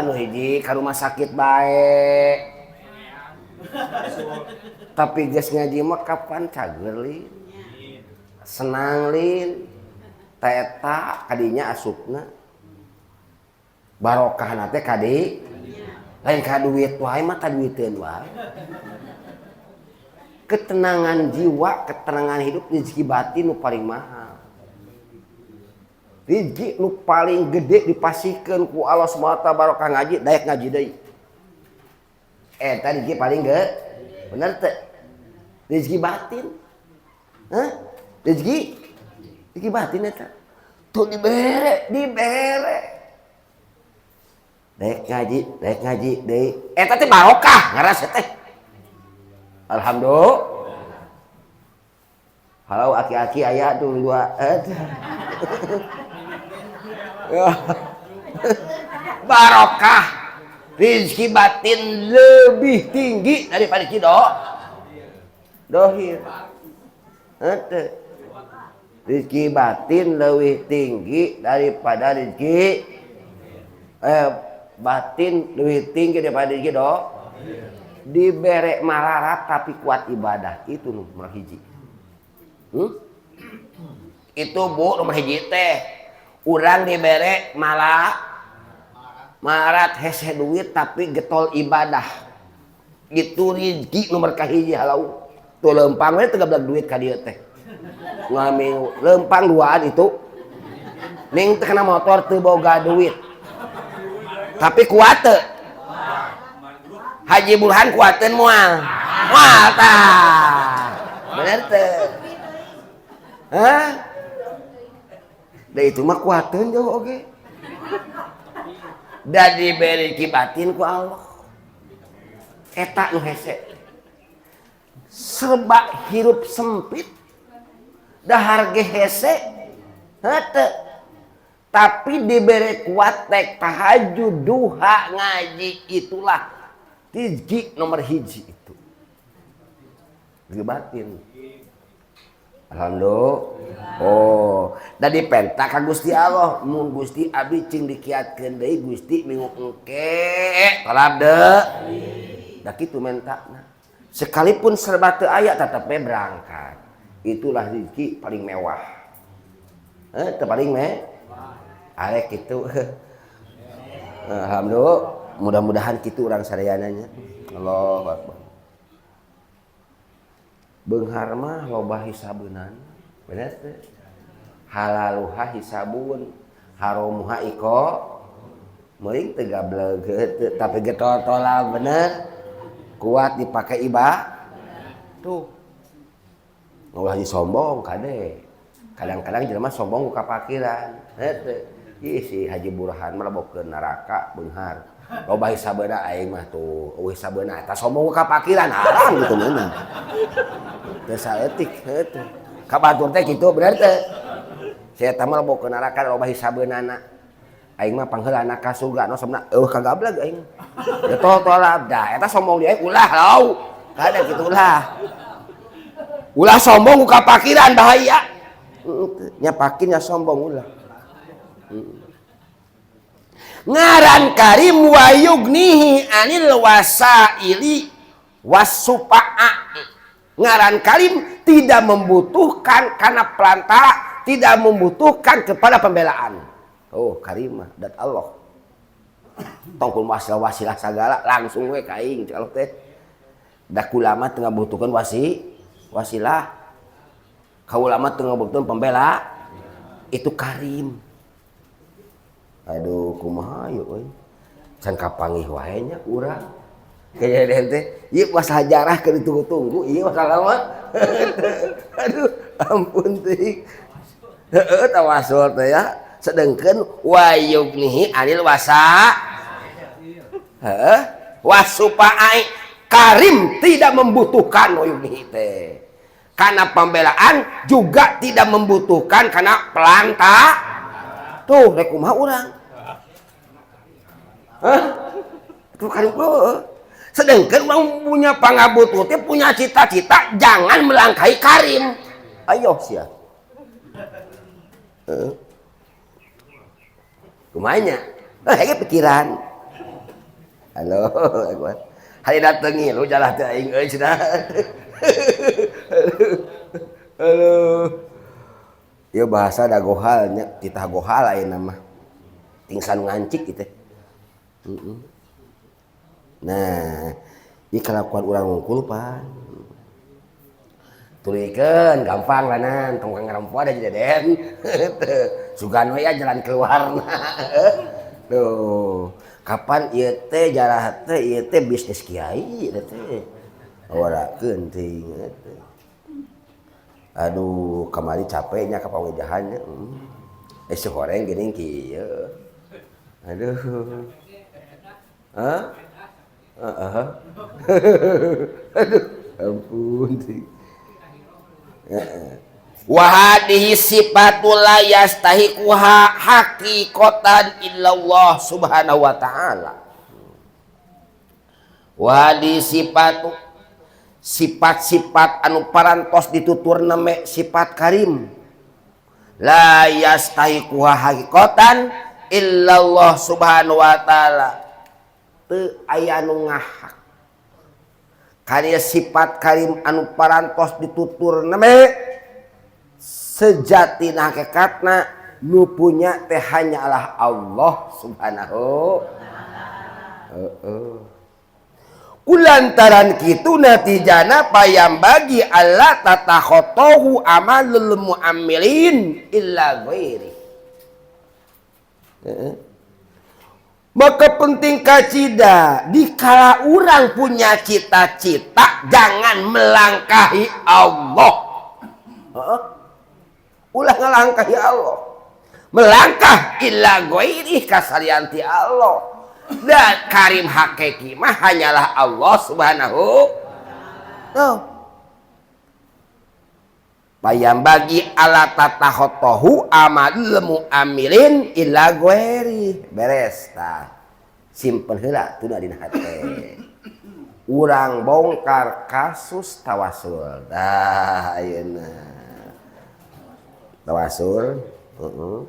Nu hiji ka rumah sakit bae. Tapi geus ngaji mah kapan cager lin? Senang lin. Ta eta kadinya asupna. Barokahna teh kadi lain ka duit wae mah ta duiteun wae. Ketenangan jiwa, ketenangan hidup, rezeki batin nu paling mahal. Rezeki nu paling gede dipasihkeun ku Allah Subhanahu wa taala barokah ngaji, daek ngaji deui. Eta rezeki paling gede. Bener teu? Rezeki batin. Hah? Rezeki batin eta. Tuh dibere, dibere. Daek ngaji deui. Eta teh barokah ngarasa teh. Alhamdulillah. Kalau aki-aki aya tuh dua. Barokah rezeki batin lebih tinggi daripada kido dohir. Rezeki batin lebih tinggi daripada rezeki batin lebih tinggi daripada rezeki do. Dibere malarat tapi kuat ibadah, itu nomor hiji. Itu bu nomor hiji teh. Urang dibere malarat hese duit tapi getol ibadah. Itu rezeki nomor kahiji halau. Tuh lempang we teu gableg duit ka dieu teh. Ngaming lempang duaan itu. Ning teu kena motor teu boga duit. Tapi kuat teu? Haji Burhan kuateun moal. Moal tah. Bener teu? Hah? Da itu mah kuateun jauh oge. Da diberi batin ku Allah. Eta nu hese. Serba hirup sempit. Dahar ge hese. Heuh. Tapi diberi kuat tek tahajud, duha, ngaji, itulah rezeki nomor hiji itu. Rezeki batin. Alhamdulillah. Oh, da dipenta ka Gusti Allah, mun Gusti abdi cing dikiatkeun deui Gusti minggu engke. Tolab deui. Da kitu mentana. Sekalipun serba teu aya tetep we berangkat. Itulah rezeki paling mewah. Teu paling mewah. Arek kitu. Alhamdulillah. Mudah-mudahan kitu urang sadayananya. Allahu Akbar. Beunghar mah loba hisabeunan. Bener teu? Halaluha hisabun, haramuha iko. Meuring teu gableg teu, tapi getol-tola bener. Kuat dipake ibah. Tuh. Ulah sombong kade. Kadang-kadang jelema sombong ku kapakiran. Heuh. Ih si Haji Burhan mah lebokeun neraka beunghar. Loba hisabeuna aing mah tuh, eueuh hisabeuna eta sombong ku kapakiran haram gitu meunang. Teu saeutik heuh teh. Ka batur teh kitu bener teh. Si eta mah lebokeun neraka loba hisabeunana. Aing mah pangheulana ka surga no somna eueuh kagableg aing. Getol-tolab da eta sombong di aing ulah lau. Kada kitu ulah. Ulah sombong ku kapakiran bahaya. Nya pakin nya sombong ulah. Ngaran karim wa yugnihi anil wasaili wasupa'a. Ngaran karim tidak membutuhkan karena perantara, tidak membutuhkan kepada pembelaan. Oh karimah dat Allah. Tong wasilah sagala langsung we ka aing kalau teh. Da kulama teu ngabutuhkeun wasilah. Kaulama teu ngabutuhkeun pembela. Itu karim. Aduh kumaha yeuh euy. Can kapanggih wae nya urang. Kejadian teh ieu masalah jarah keur ditunggu-tunggu ieu masalah mah. Aduh, ampun teh. Heeh, tawasul teh ya. Sedengkeun wayugnihi anil wasa. Heeh, wasupaai karim tidak membutuhkan wayugnihi teh. Karena pembelaan juga tidak membutuhkan karena pelanta. Tuh rek kumaha urang? Hah? Tuh karim heueuh. Sedangkan orang punya pangabutuh teh punya cita-cita jangan melangkahi karim. Ayo sia. Heeh. Kumanya? Hege pikiran. Halo, hari dateng lu jalah teh aing euy cenah. Halo. Ieu bahasa da gohalnya, titah gohal ayeuna mah. Tingsan ngancik kitu. Heeh. Nah, ieu kalakuan urang ngungkul pan. Tulikeun gampang lanan tong ngarempo ada jadi den. Sugan we ya jalan keluarna. Tuh, kapan ieu teh jarah teh ieu teh bisnis kiai ieu teh. Orakeun teuing teh. Aduh, kamari capeknya ka pangejahan nya. Si horeng geuning kieu. Aduh. Hah? Heeh. Aduh, ampun teuing. Wa hadhihi sifatul la yastahiquha haqiqatan illallah subhanahu wa ta'ala. Wa hadhihi sifatu sifat-sifat anu parantos dituturna me sifat karim la yastahiquha haqiqatan illallah subhanahu wa ta'ala. Teu aya anu ngahak karya sifat karim anu parantos dituturna me sejatina hakikatna nu punya teh hanyalah Allah subhanahu. Heeh. Kulantaran kitu natijana payam bagi Allah tatakhotohu amalul muammilin illa ghairi. Heeh. Maka penting kacida dikala urang punya cita-cita jangan melangkahi Allah. Heeh. Ulah ngalangkahi Allah. Melangkah illa ghairi kasalianti Allah. Dan karim hakiki mah hanyalah Allah subhanahu. Tuh. Bayam bagi ala tatahotohu amalul muamilin illa ghairi. Beres tah. Simpen heula tuna dina hate. Urang bongkar kasus tawasul. Tah ayeuna. Tawasul, heeh.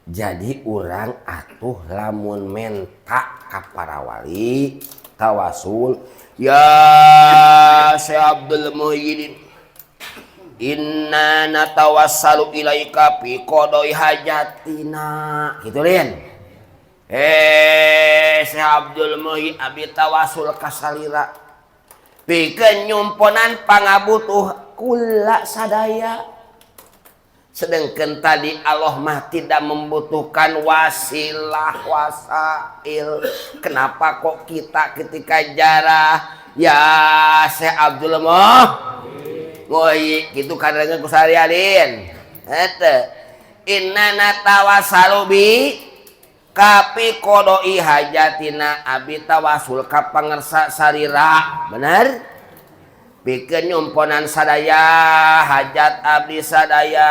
Jadi urang atuh lamun menta ka para wali tawasul ya Syekh Abdul Muhyiddin inna natawassalu ilaika fi qada'i hajatina gitu lin. Syekh Abdul Muhyiddin abi tawasul kasalira pikeun nyumponan pangabutuh kula sadaya. Sedangkan tadi Allah mah tidak membutuhkan wasilah wasail. Kenapa kok kita ketika jarah ya Syekh Abdul Muhyiddin gitu kadang ku sarialin. Eta inna natawassalu bi kapi qodoi hajatina abi tawasul ka pangersa sarira. Bener? Pikeun nyumponan sadaya hajat abdi sadaya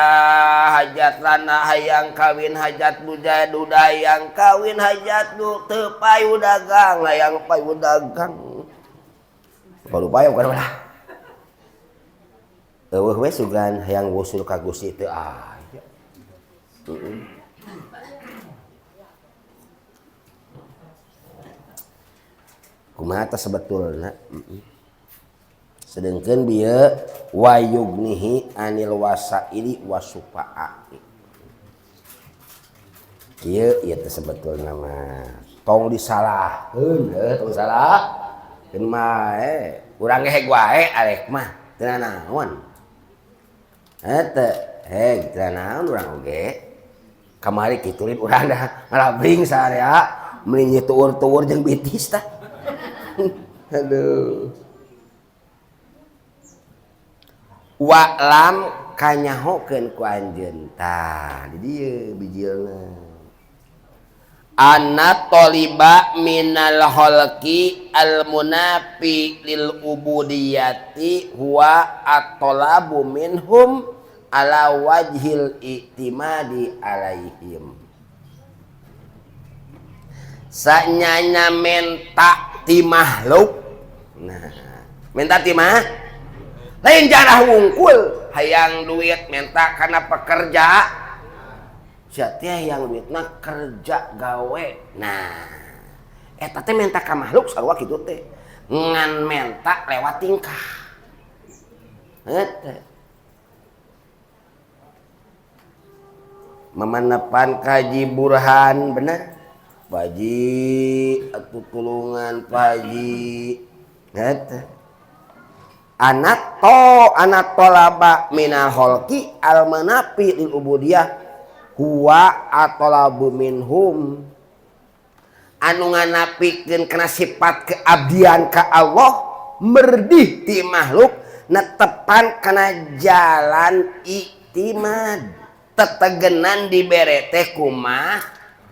hajat lana hayang kawin hajat buja duda hayang kawin hajat du teu payu dagang hayang payu dagang baru payu kana lah eueuh we sugan hayang wusul ka Gusti teu aya. Kumaha teh sebetulna? Sedangkan bieu wayugnihi anil wasaili wasufa'a. Ieu ieu teh sebetulna mah tong disalahkeun heuh tong salah. Keun mah urang ge heg wae arek mah teu nanaon. Eta heg teu nanaon urang oge. Kamari kiturin urang dah ngalabring saarea meuni tuur-tuur jeung bitis tah. Aduh. Wa'lam kanyahokeun ku anjeun tah di dieu bijilna. Anna taliba minal khalqi al munafi lil ubudiyati huwa at-talabu minhum ala wajhil i'timadi alaihim. Sanyanya menta ti makhluk. Nah, menta ti mah lain jarah wungkul, hayang duit menta kana pekerja. Sia teh hayang duitna kerja gawe. Nah, eta teh menta ka makhluk sarua kitu teh. Ngan menta lewat tingkah. Eta. Memanepan kaji Burhan bener. Baji atuh tulungan paji. Eta. Anak to anak tolaba minal khalqi al manafi lil ubudiyah huwa atolabu minhum anu nganapikeun kana sifat keabdian ka Allah merdih ti makhluk netepan kana jalan iktimad tetegenan dibere teh kumaha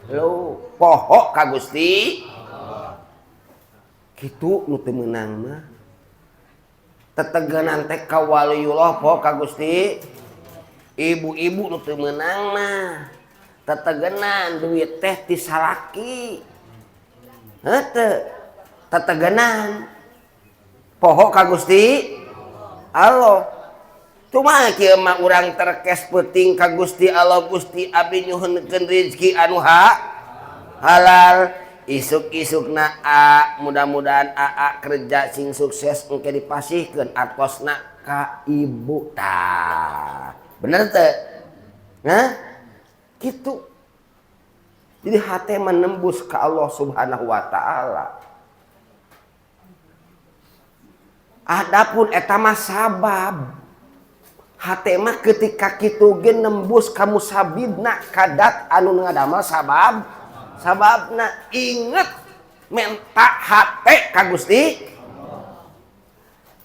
lu poho ka Gusti kitu nu teu meunang mah tetegenan teh ka waliyullah poho ka Gusti. Ibu-ibu nu teu meunang mah tetegenan duit teh ti salaki. Heuh tetegenan poho ka Gusti Allah. Cuma kieu mah urang terkes peuting ka Gusti Allah, Gusti abdi nyuhunkeun rezeki anu halal. Isuk-isukna a mudah-mudahan aa kerja sing sukses engke dipasihkeun artosna ka ibu tah. Bener teh? Nah, gitu. Jadi hati menembus ke Allah Subhanahu wa taala. Adapun eta mah sabab. Hate mah ketika kitu ge nembus ka musabibna kadat anu ngadamel sabab. Sababna inget menta hate ka Gusti.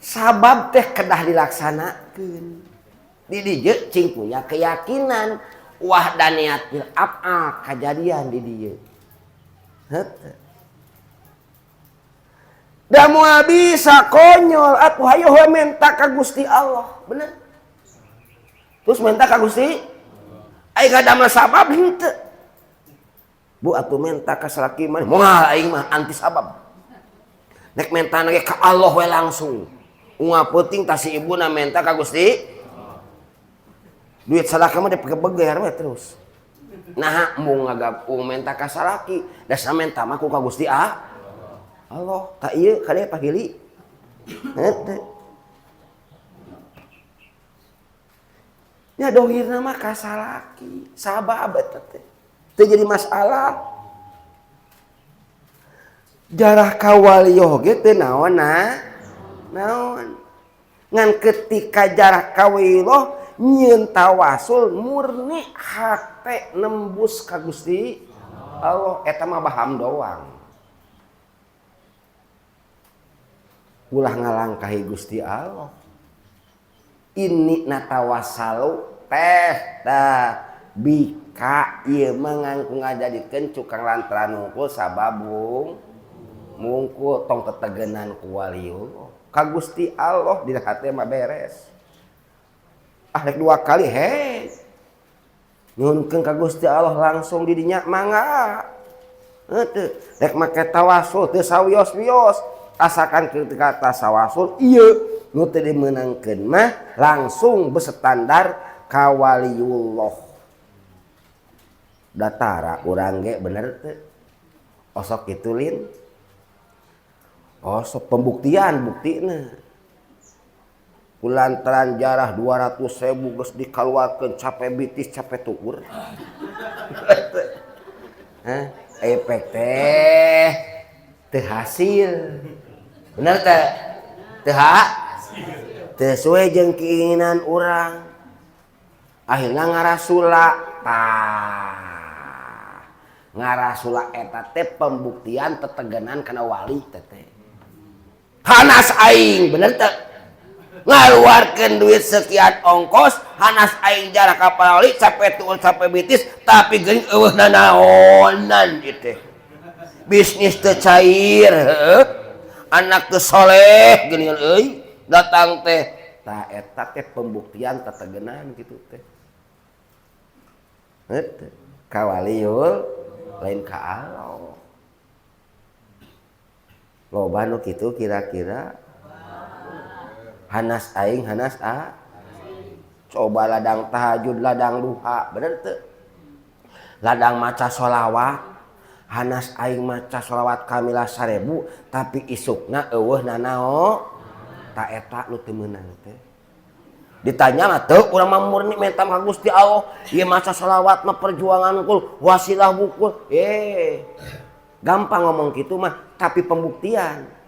Sabab teh kedah dilaksanakeun. Di dieu cing punya keyakinan wahdaniyatil af'al kajadian di dieu. Heuh. Da moal bisa konyol atuh hayo we menta ka Gusti Allah, bener. Terus menta ka Gusti aing ngadamel sabab henteu. Bu atuh menta ka salaki mah moal aing mah anti sabab. Nek menta ge ka Allah we langsung. Unggal peuting tah si ibuna menta ka Gusti. Duit salaki mah dipegebeger we terus. Nah, mung ngagapung menta ka salaki, dasar menta mah ku ka Gusti Allah. Ka ieu kade pahili. Heuh. Nya dohirna mah ka salaki, sabab eta teh. Teu jadi masalah. Jarah ka waliyoh ge teu naon naon. Ngan ketika jarah ka waliyuh nyieun tawasul murni hate nembus ka Gusti Allah eta mah baham doang. Ulah ngalangkahi Gusti Allah. Ini natawassalu teh tah bika ieu mah ngangkung ngajadikeun cukang lantaran mungkul sababung mungkul tong tetegenan ku waliyullah. Ka Gusti Allah dina hate mah beres. Ah rek dua kali hei. Nyuhunkeun ka Gusti Allah langsung di dinya mangga. Heuh rek make tawasul teu sawios-wios. Asakan ketika tawasul ieu nu teu dimeunangkeun mah langsung berstandar ka waliyullah. Datara urang ge bener teu. Osok kitu lin. Osok pembuktian buktina. Kulantaran jarah 200.000 geus dikaluarkeun capek bitis capek tukur. Hah, efek teh teu hasil. Bener teh? Teu teu sesuai jeung keinginan urang. Akhirna ngarasula. Tah. Ngarasula eta teh pembuktian tetegenan kana wali teh. Hanas aing bener teh. Ngaluarkeun duit sekian ongkos, hanas aing jarah ka para wali sampai tuul sampai bitis, tapi geuning eueuh nanaonan ieu teh. Bisnis teu cair, heueuh. Anak teu soleh geuningan euy, datang teh. Tah eta teh pembuktian tetegenan kitu teh. Heueuh, ka waliul lain ka Allah. Loba nu kitu kira-kira. Hanas aing hanas a. Coba ladang tahajud, ladang duha, bener teu? Ladang maca sholawat, hanas aing maca sholawat kamilah 1000, tapi isukna eueuh nanao, ta eta nu teu meunang teh. Ditanya mah teu urang mah murni menta ka Gusti Allah, ieu maca sholawat mah perjuangan kul, wasilah bukul. Gampang ngomong kitu mah, tapi pembuktian.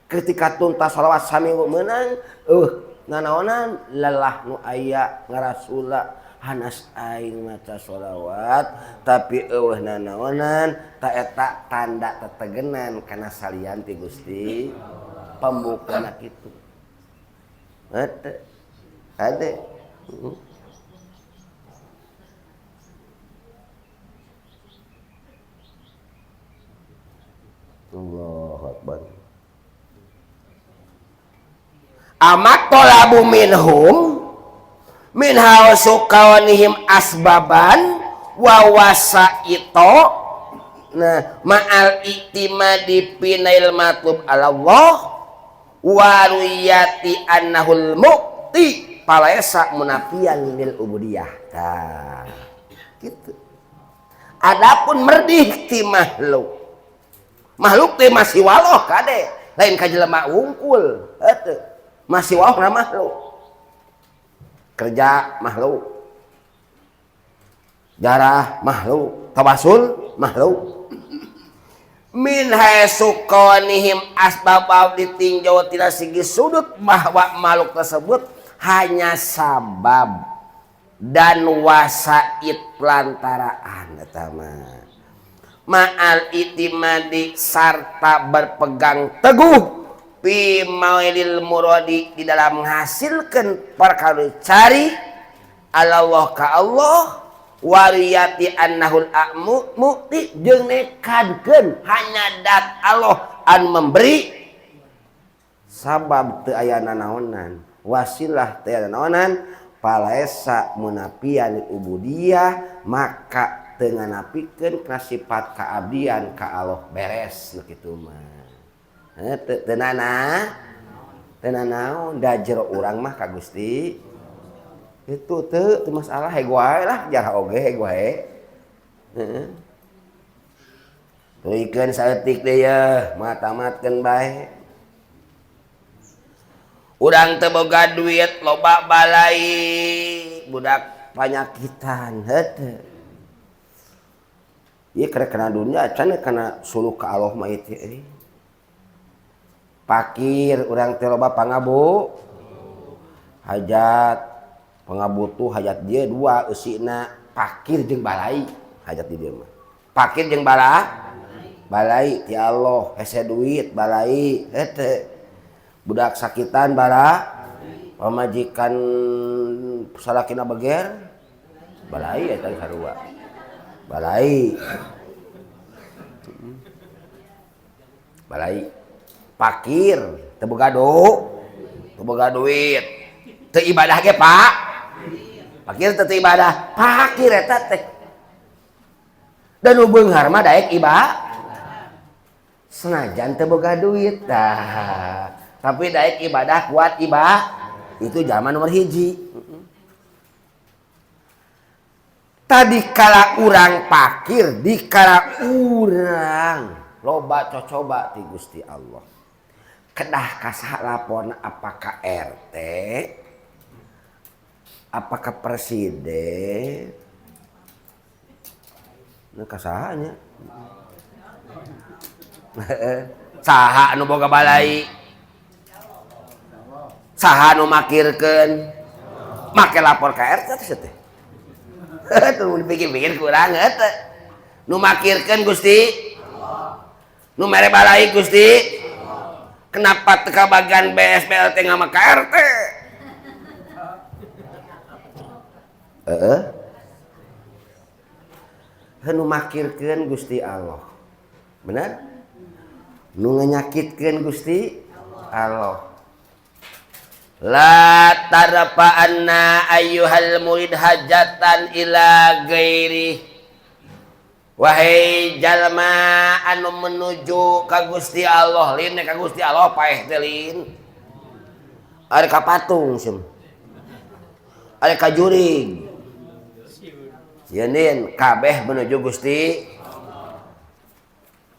Ketika tuntas sholawat saminggu meunang, nanaonan lelah nu aya ngarasula hanas aing maca sholawat tapi eueuh nanaonan, ta eta tanda tetegenan kana salian ti Gusti pembuktian kitu. Eta ade. Allahu Akbar. Amat tolabu minhum min hausukawanihim asbaban wa wasaito nah ma'al iktimadi pinail matlub ala Allah wa ruyati annahul muqti palaesa munafiyan lil ubudiyah. Tah gitu. Adapun merdih ti makhluk, makhluk teh masih waloh kade lain ka jelema wungkul heueuh masih waloh na makhluk, kerja makhluk, jarah makhluk, tawasul makhluk. Min haisuqanihim asbab ditinjau tidak segi sudut bahwa makhluk tersebut hanya sabab dan wasait pelantaraan eta mah. Ma'al itimadi sarta berpegang teguh fi mailil muradi di dalam menghasilkan perkara cari Allah ka Allah wariyati annahul a'mu mukti jeung nekadkeun hanya dat Allah an memberi sabab teu aya nanaonan wasilah teu aya nanaonan palaesa munafian ubudiyah maka teu nganapikeun kana sifat kaabdian ka Allah beres nu kitu mah. Teu nanaon da jero urang mah ka Gusti itu teu masalah heg wae lah jarah oge heg wae. Heeh. Tulikeun saeutik deui yeuh matamatkeun bae. Urang teu boga duit loba balai budak panyakitan heueuh. Ieu keur kana dunya can kana suluk ka Allah mah ieu teh euy. Pakir urang teh loba pangabu hajat pangabutuh hajat dia dua eusina pakir jeung balai hajat di dieu mah pakir jeung balai ti Allah hese duit balai hete budak sakitan bala pamajikan salakina beger balai eta sarua balai balai pakir teu boga duit teu ibadah ge Pak pakir teu ibadah pakir eta teh dan nu beunghar mah daek ibadah senajan teu boga duit tah tapi daek ibadah kuat ibadah itu zaman nomor hiji. Tadi kala urang pakir dikala urang loba cocoba ti Gusti Allah kedah kasaha laporna apakah RT apakah presiden nu kasahanya saha nu boga balai saha nu makirkeun make lapor ka RT teh teh dipikir-pikir kurang eta. Nu makirkeun Gusti Allah. Nu mere balai Gusti Allah. Kenapa teu kabagian BSBLT ngama ka RT? Heeh. Nu makirkeun Gusti Allah. Benar? Nu nganyakitkeun Gusti Allah. La tarfa'anna ayyuhal murid hajatan ila ghairi. Wahai jalma anu menuju ka Gusti Allah, lin ka Gusti Allah paeh teh lin. Ari ka patung sim. Ari ka jurig. Yeun kabeh menuju Gusti.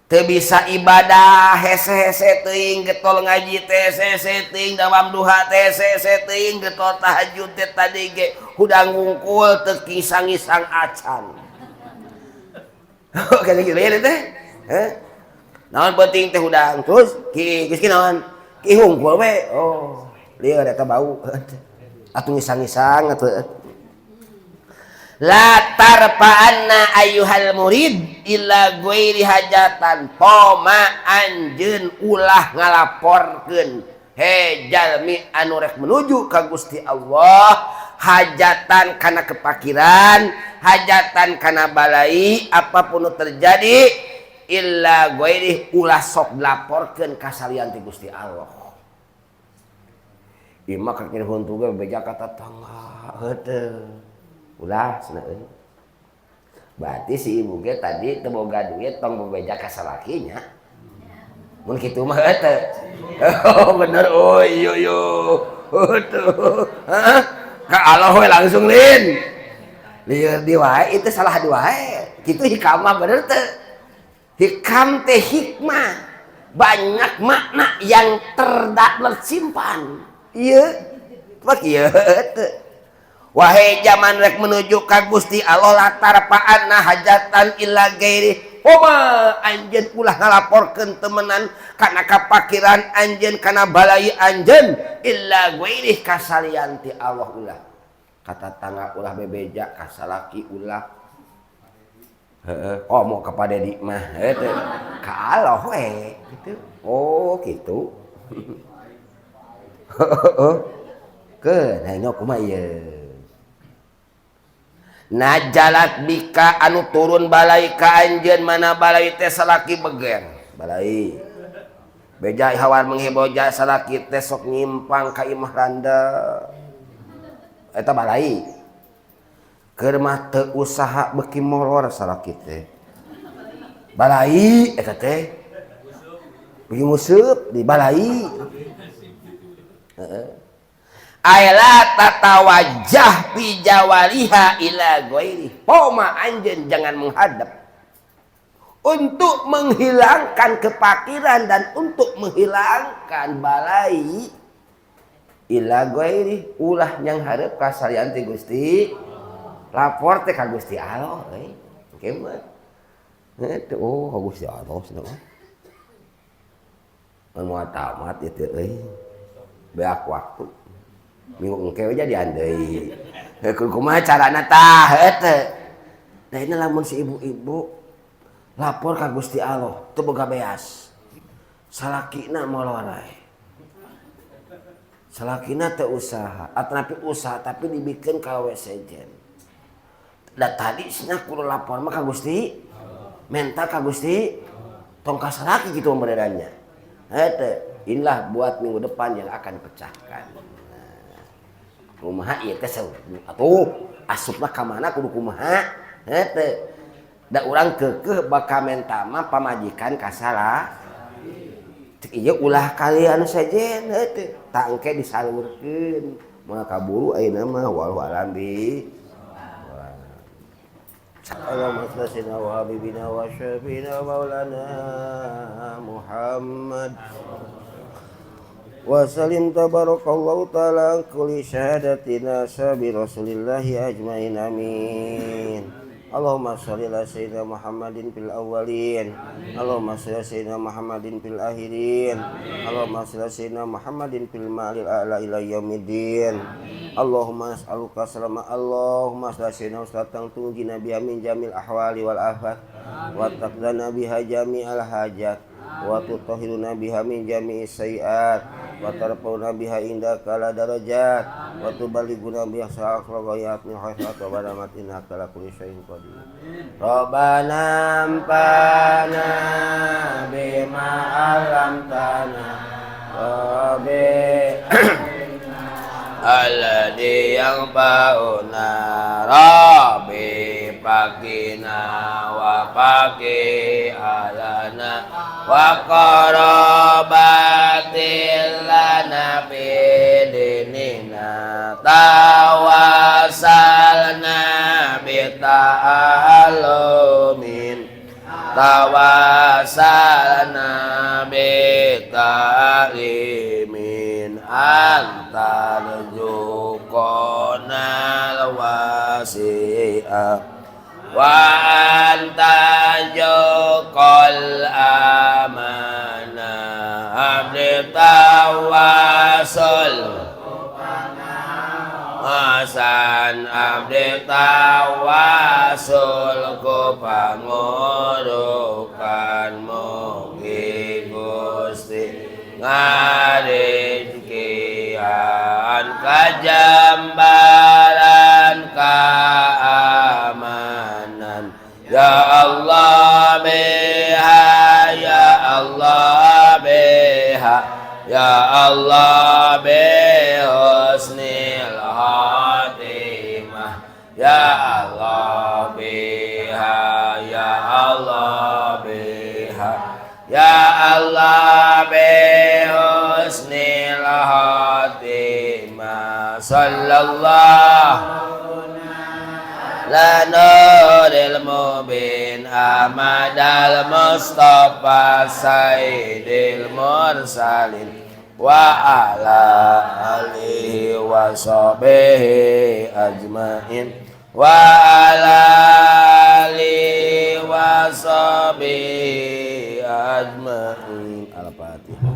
Teu bisa ibadah hese-hese teuing getol ngaji teh hese-hese teuing dawam duha teh hese-hese teuing getol tahajud teh tadi ge hudang wungkul teu kisang-isang acan. Kayak gitu ya teh. Heh. Naon penting teh hudang terus ki geus ki naon? Ki hungkul we. Oh, lieur eta bau. Atuh ngisang-ngisang atuh. La tarfa'anna ayyuhal murid illa ghairi hajatan. Poma anjeun ulah ngalaporkeun he jalmi anu rek menuju ka Gusti Allah hajatan kana kepakiran, hajatan kana balai, apapun nu terjadi illa ghairi ulah sok laporkeun ka salian ti Gusti Allah. Ieu mah keur huntu ge beja ka tetangga heuteung. Ulah cenah euy. Berarti si ibu ge tadi teu boga duit tong bebeja ka salakinya. Mun kitu mah heuteung. Oh bener euy yo yo. Heuteung. Hah? Ka Allah we langsung lin. Lieur di wae itu salah di wae. Kitu hikam mah bener teu. Hikam teh hikmah. Banyak makna yang tersimpan. Ieu pak ieu teu. Wahai zaman rek menuju ka Gusti Allah latar paana hajatan illa ghairi. Homa anjeun ulah ngalaporkeun temenan kana kapakiran anjeun kana balai anjeun illa ghairi kasalian ti Allah ulah. Kata tangga ulah bebeja ka salaki ulah. Heeh, komo ka Pak Dedi mah heuh ka Allah we gitu. Oh gitu. Heeh. Keun nya kumaha ieu? Najalat bika anu turun balai ka anjeun mana balai teh salaki beger balai beja hawan mengheboja salaki teh sok nyimpang ka imah randa eta balai keur mah teu usaha beuki molor salaki teh balai eta teh beuki nguseup di balai heeh. Ayla tatawajjah fi jawaliha ila ghairi. Poma anjeun jangan menghadap. Untuk menghilangkan kepakiran dan untuk menghilangkan balai ila ghairi ulah yang hareup ka salian ti Gusti. Lapor teh ka Gusti Allah euy. Engke mah. Heuh oh ka Gusti Allah cenah. Anu tamat ieu teh euy. Beak waktu. Minggu engke we jadi andai. Heuh kumaha carana tah heuh. Nah ini lamun si ibu-ibu lapor ka Gusti Allah teu boga beas. Salakina molorai. Salakina teu usaha, atanapi usaha tapi dibikeun ka we sejen. Da tadi cenah kudu lapor mah ka Gusti, menta ka Gusti, tong ka salaki kitu beredannya. Heuh, inilah buat minggu depan yang akan dipecahkan. Kumaha ieu teh atuh asupna ka mana kudu kumaha heuh da urang keukeuh bakal menta mah pamajikan ka salah cek ieu ulah kalian sejen heuh tah engke disalurkeun moal kaburu ayeuna mah wallahu alam bi. Allahumma shalli ala habibina wa syafina maulana Muhammad wa salim tabarakallahu ta'ala kulli syahadatina sabi rasulillahi ajmain amin. Allahumma sholli ala sayyidina Muhammadin fil awwalin. Allahumma sholli ala sayyidina Muhammadin fil akhirin. Allahumma sholli ala sayyidina Muhammadin fil ma'alil a'la ila yaumiddin. Allahumma as'aluka salama. Allahumma sholli ala sayyidina salatan tunjina biha min jamil ahwali wal afat wa taqdana biha jami'al hajat wa tutahhiruna biha min jami'is sayiat wa tarfa'una biha indaka la darajat wa tuballighuna biha sa'al ghayat min khairat wa barakat innaka ala kulli syai'in qadir. Rabbana amfa'na bima 'allamtana rabbi alladhi yanfa'una rabbi faqina wa faqi alana wa qarabatil lana fi dinina tawasalna bi ta'alumin tawasalna bi ta'limin antarjuqona alwasi'a wa anta juqal amana abdi tawasul asan abdi tawasul ku pangurukan mugi Gusti ngarizkian kajambaran keamanan ya Allah biha ya Allah biha ya Allah bihusnil khatimah ya Allah biha ya Allah biha ya Allah bihusnil khatimah sallallahu la nuril mubin ahmadal mustafa sayyidil mursalin wa ala alihi wa sahbihi ajmain wa ala alihi wa sahbihi ajmain. Al-Fatihah.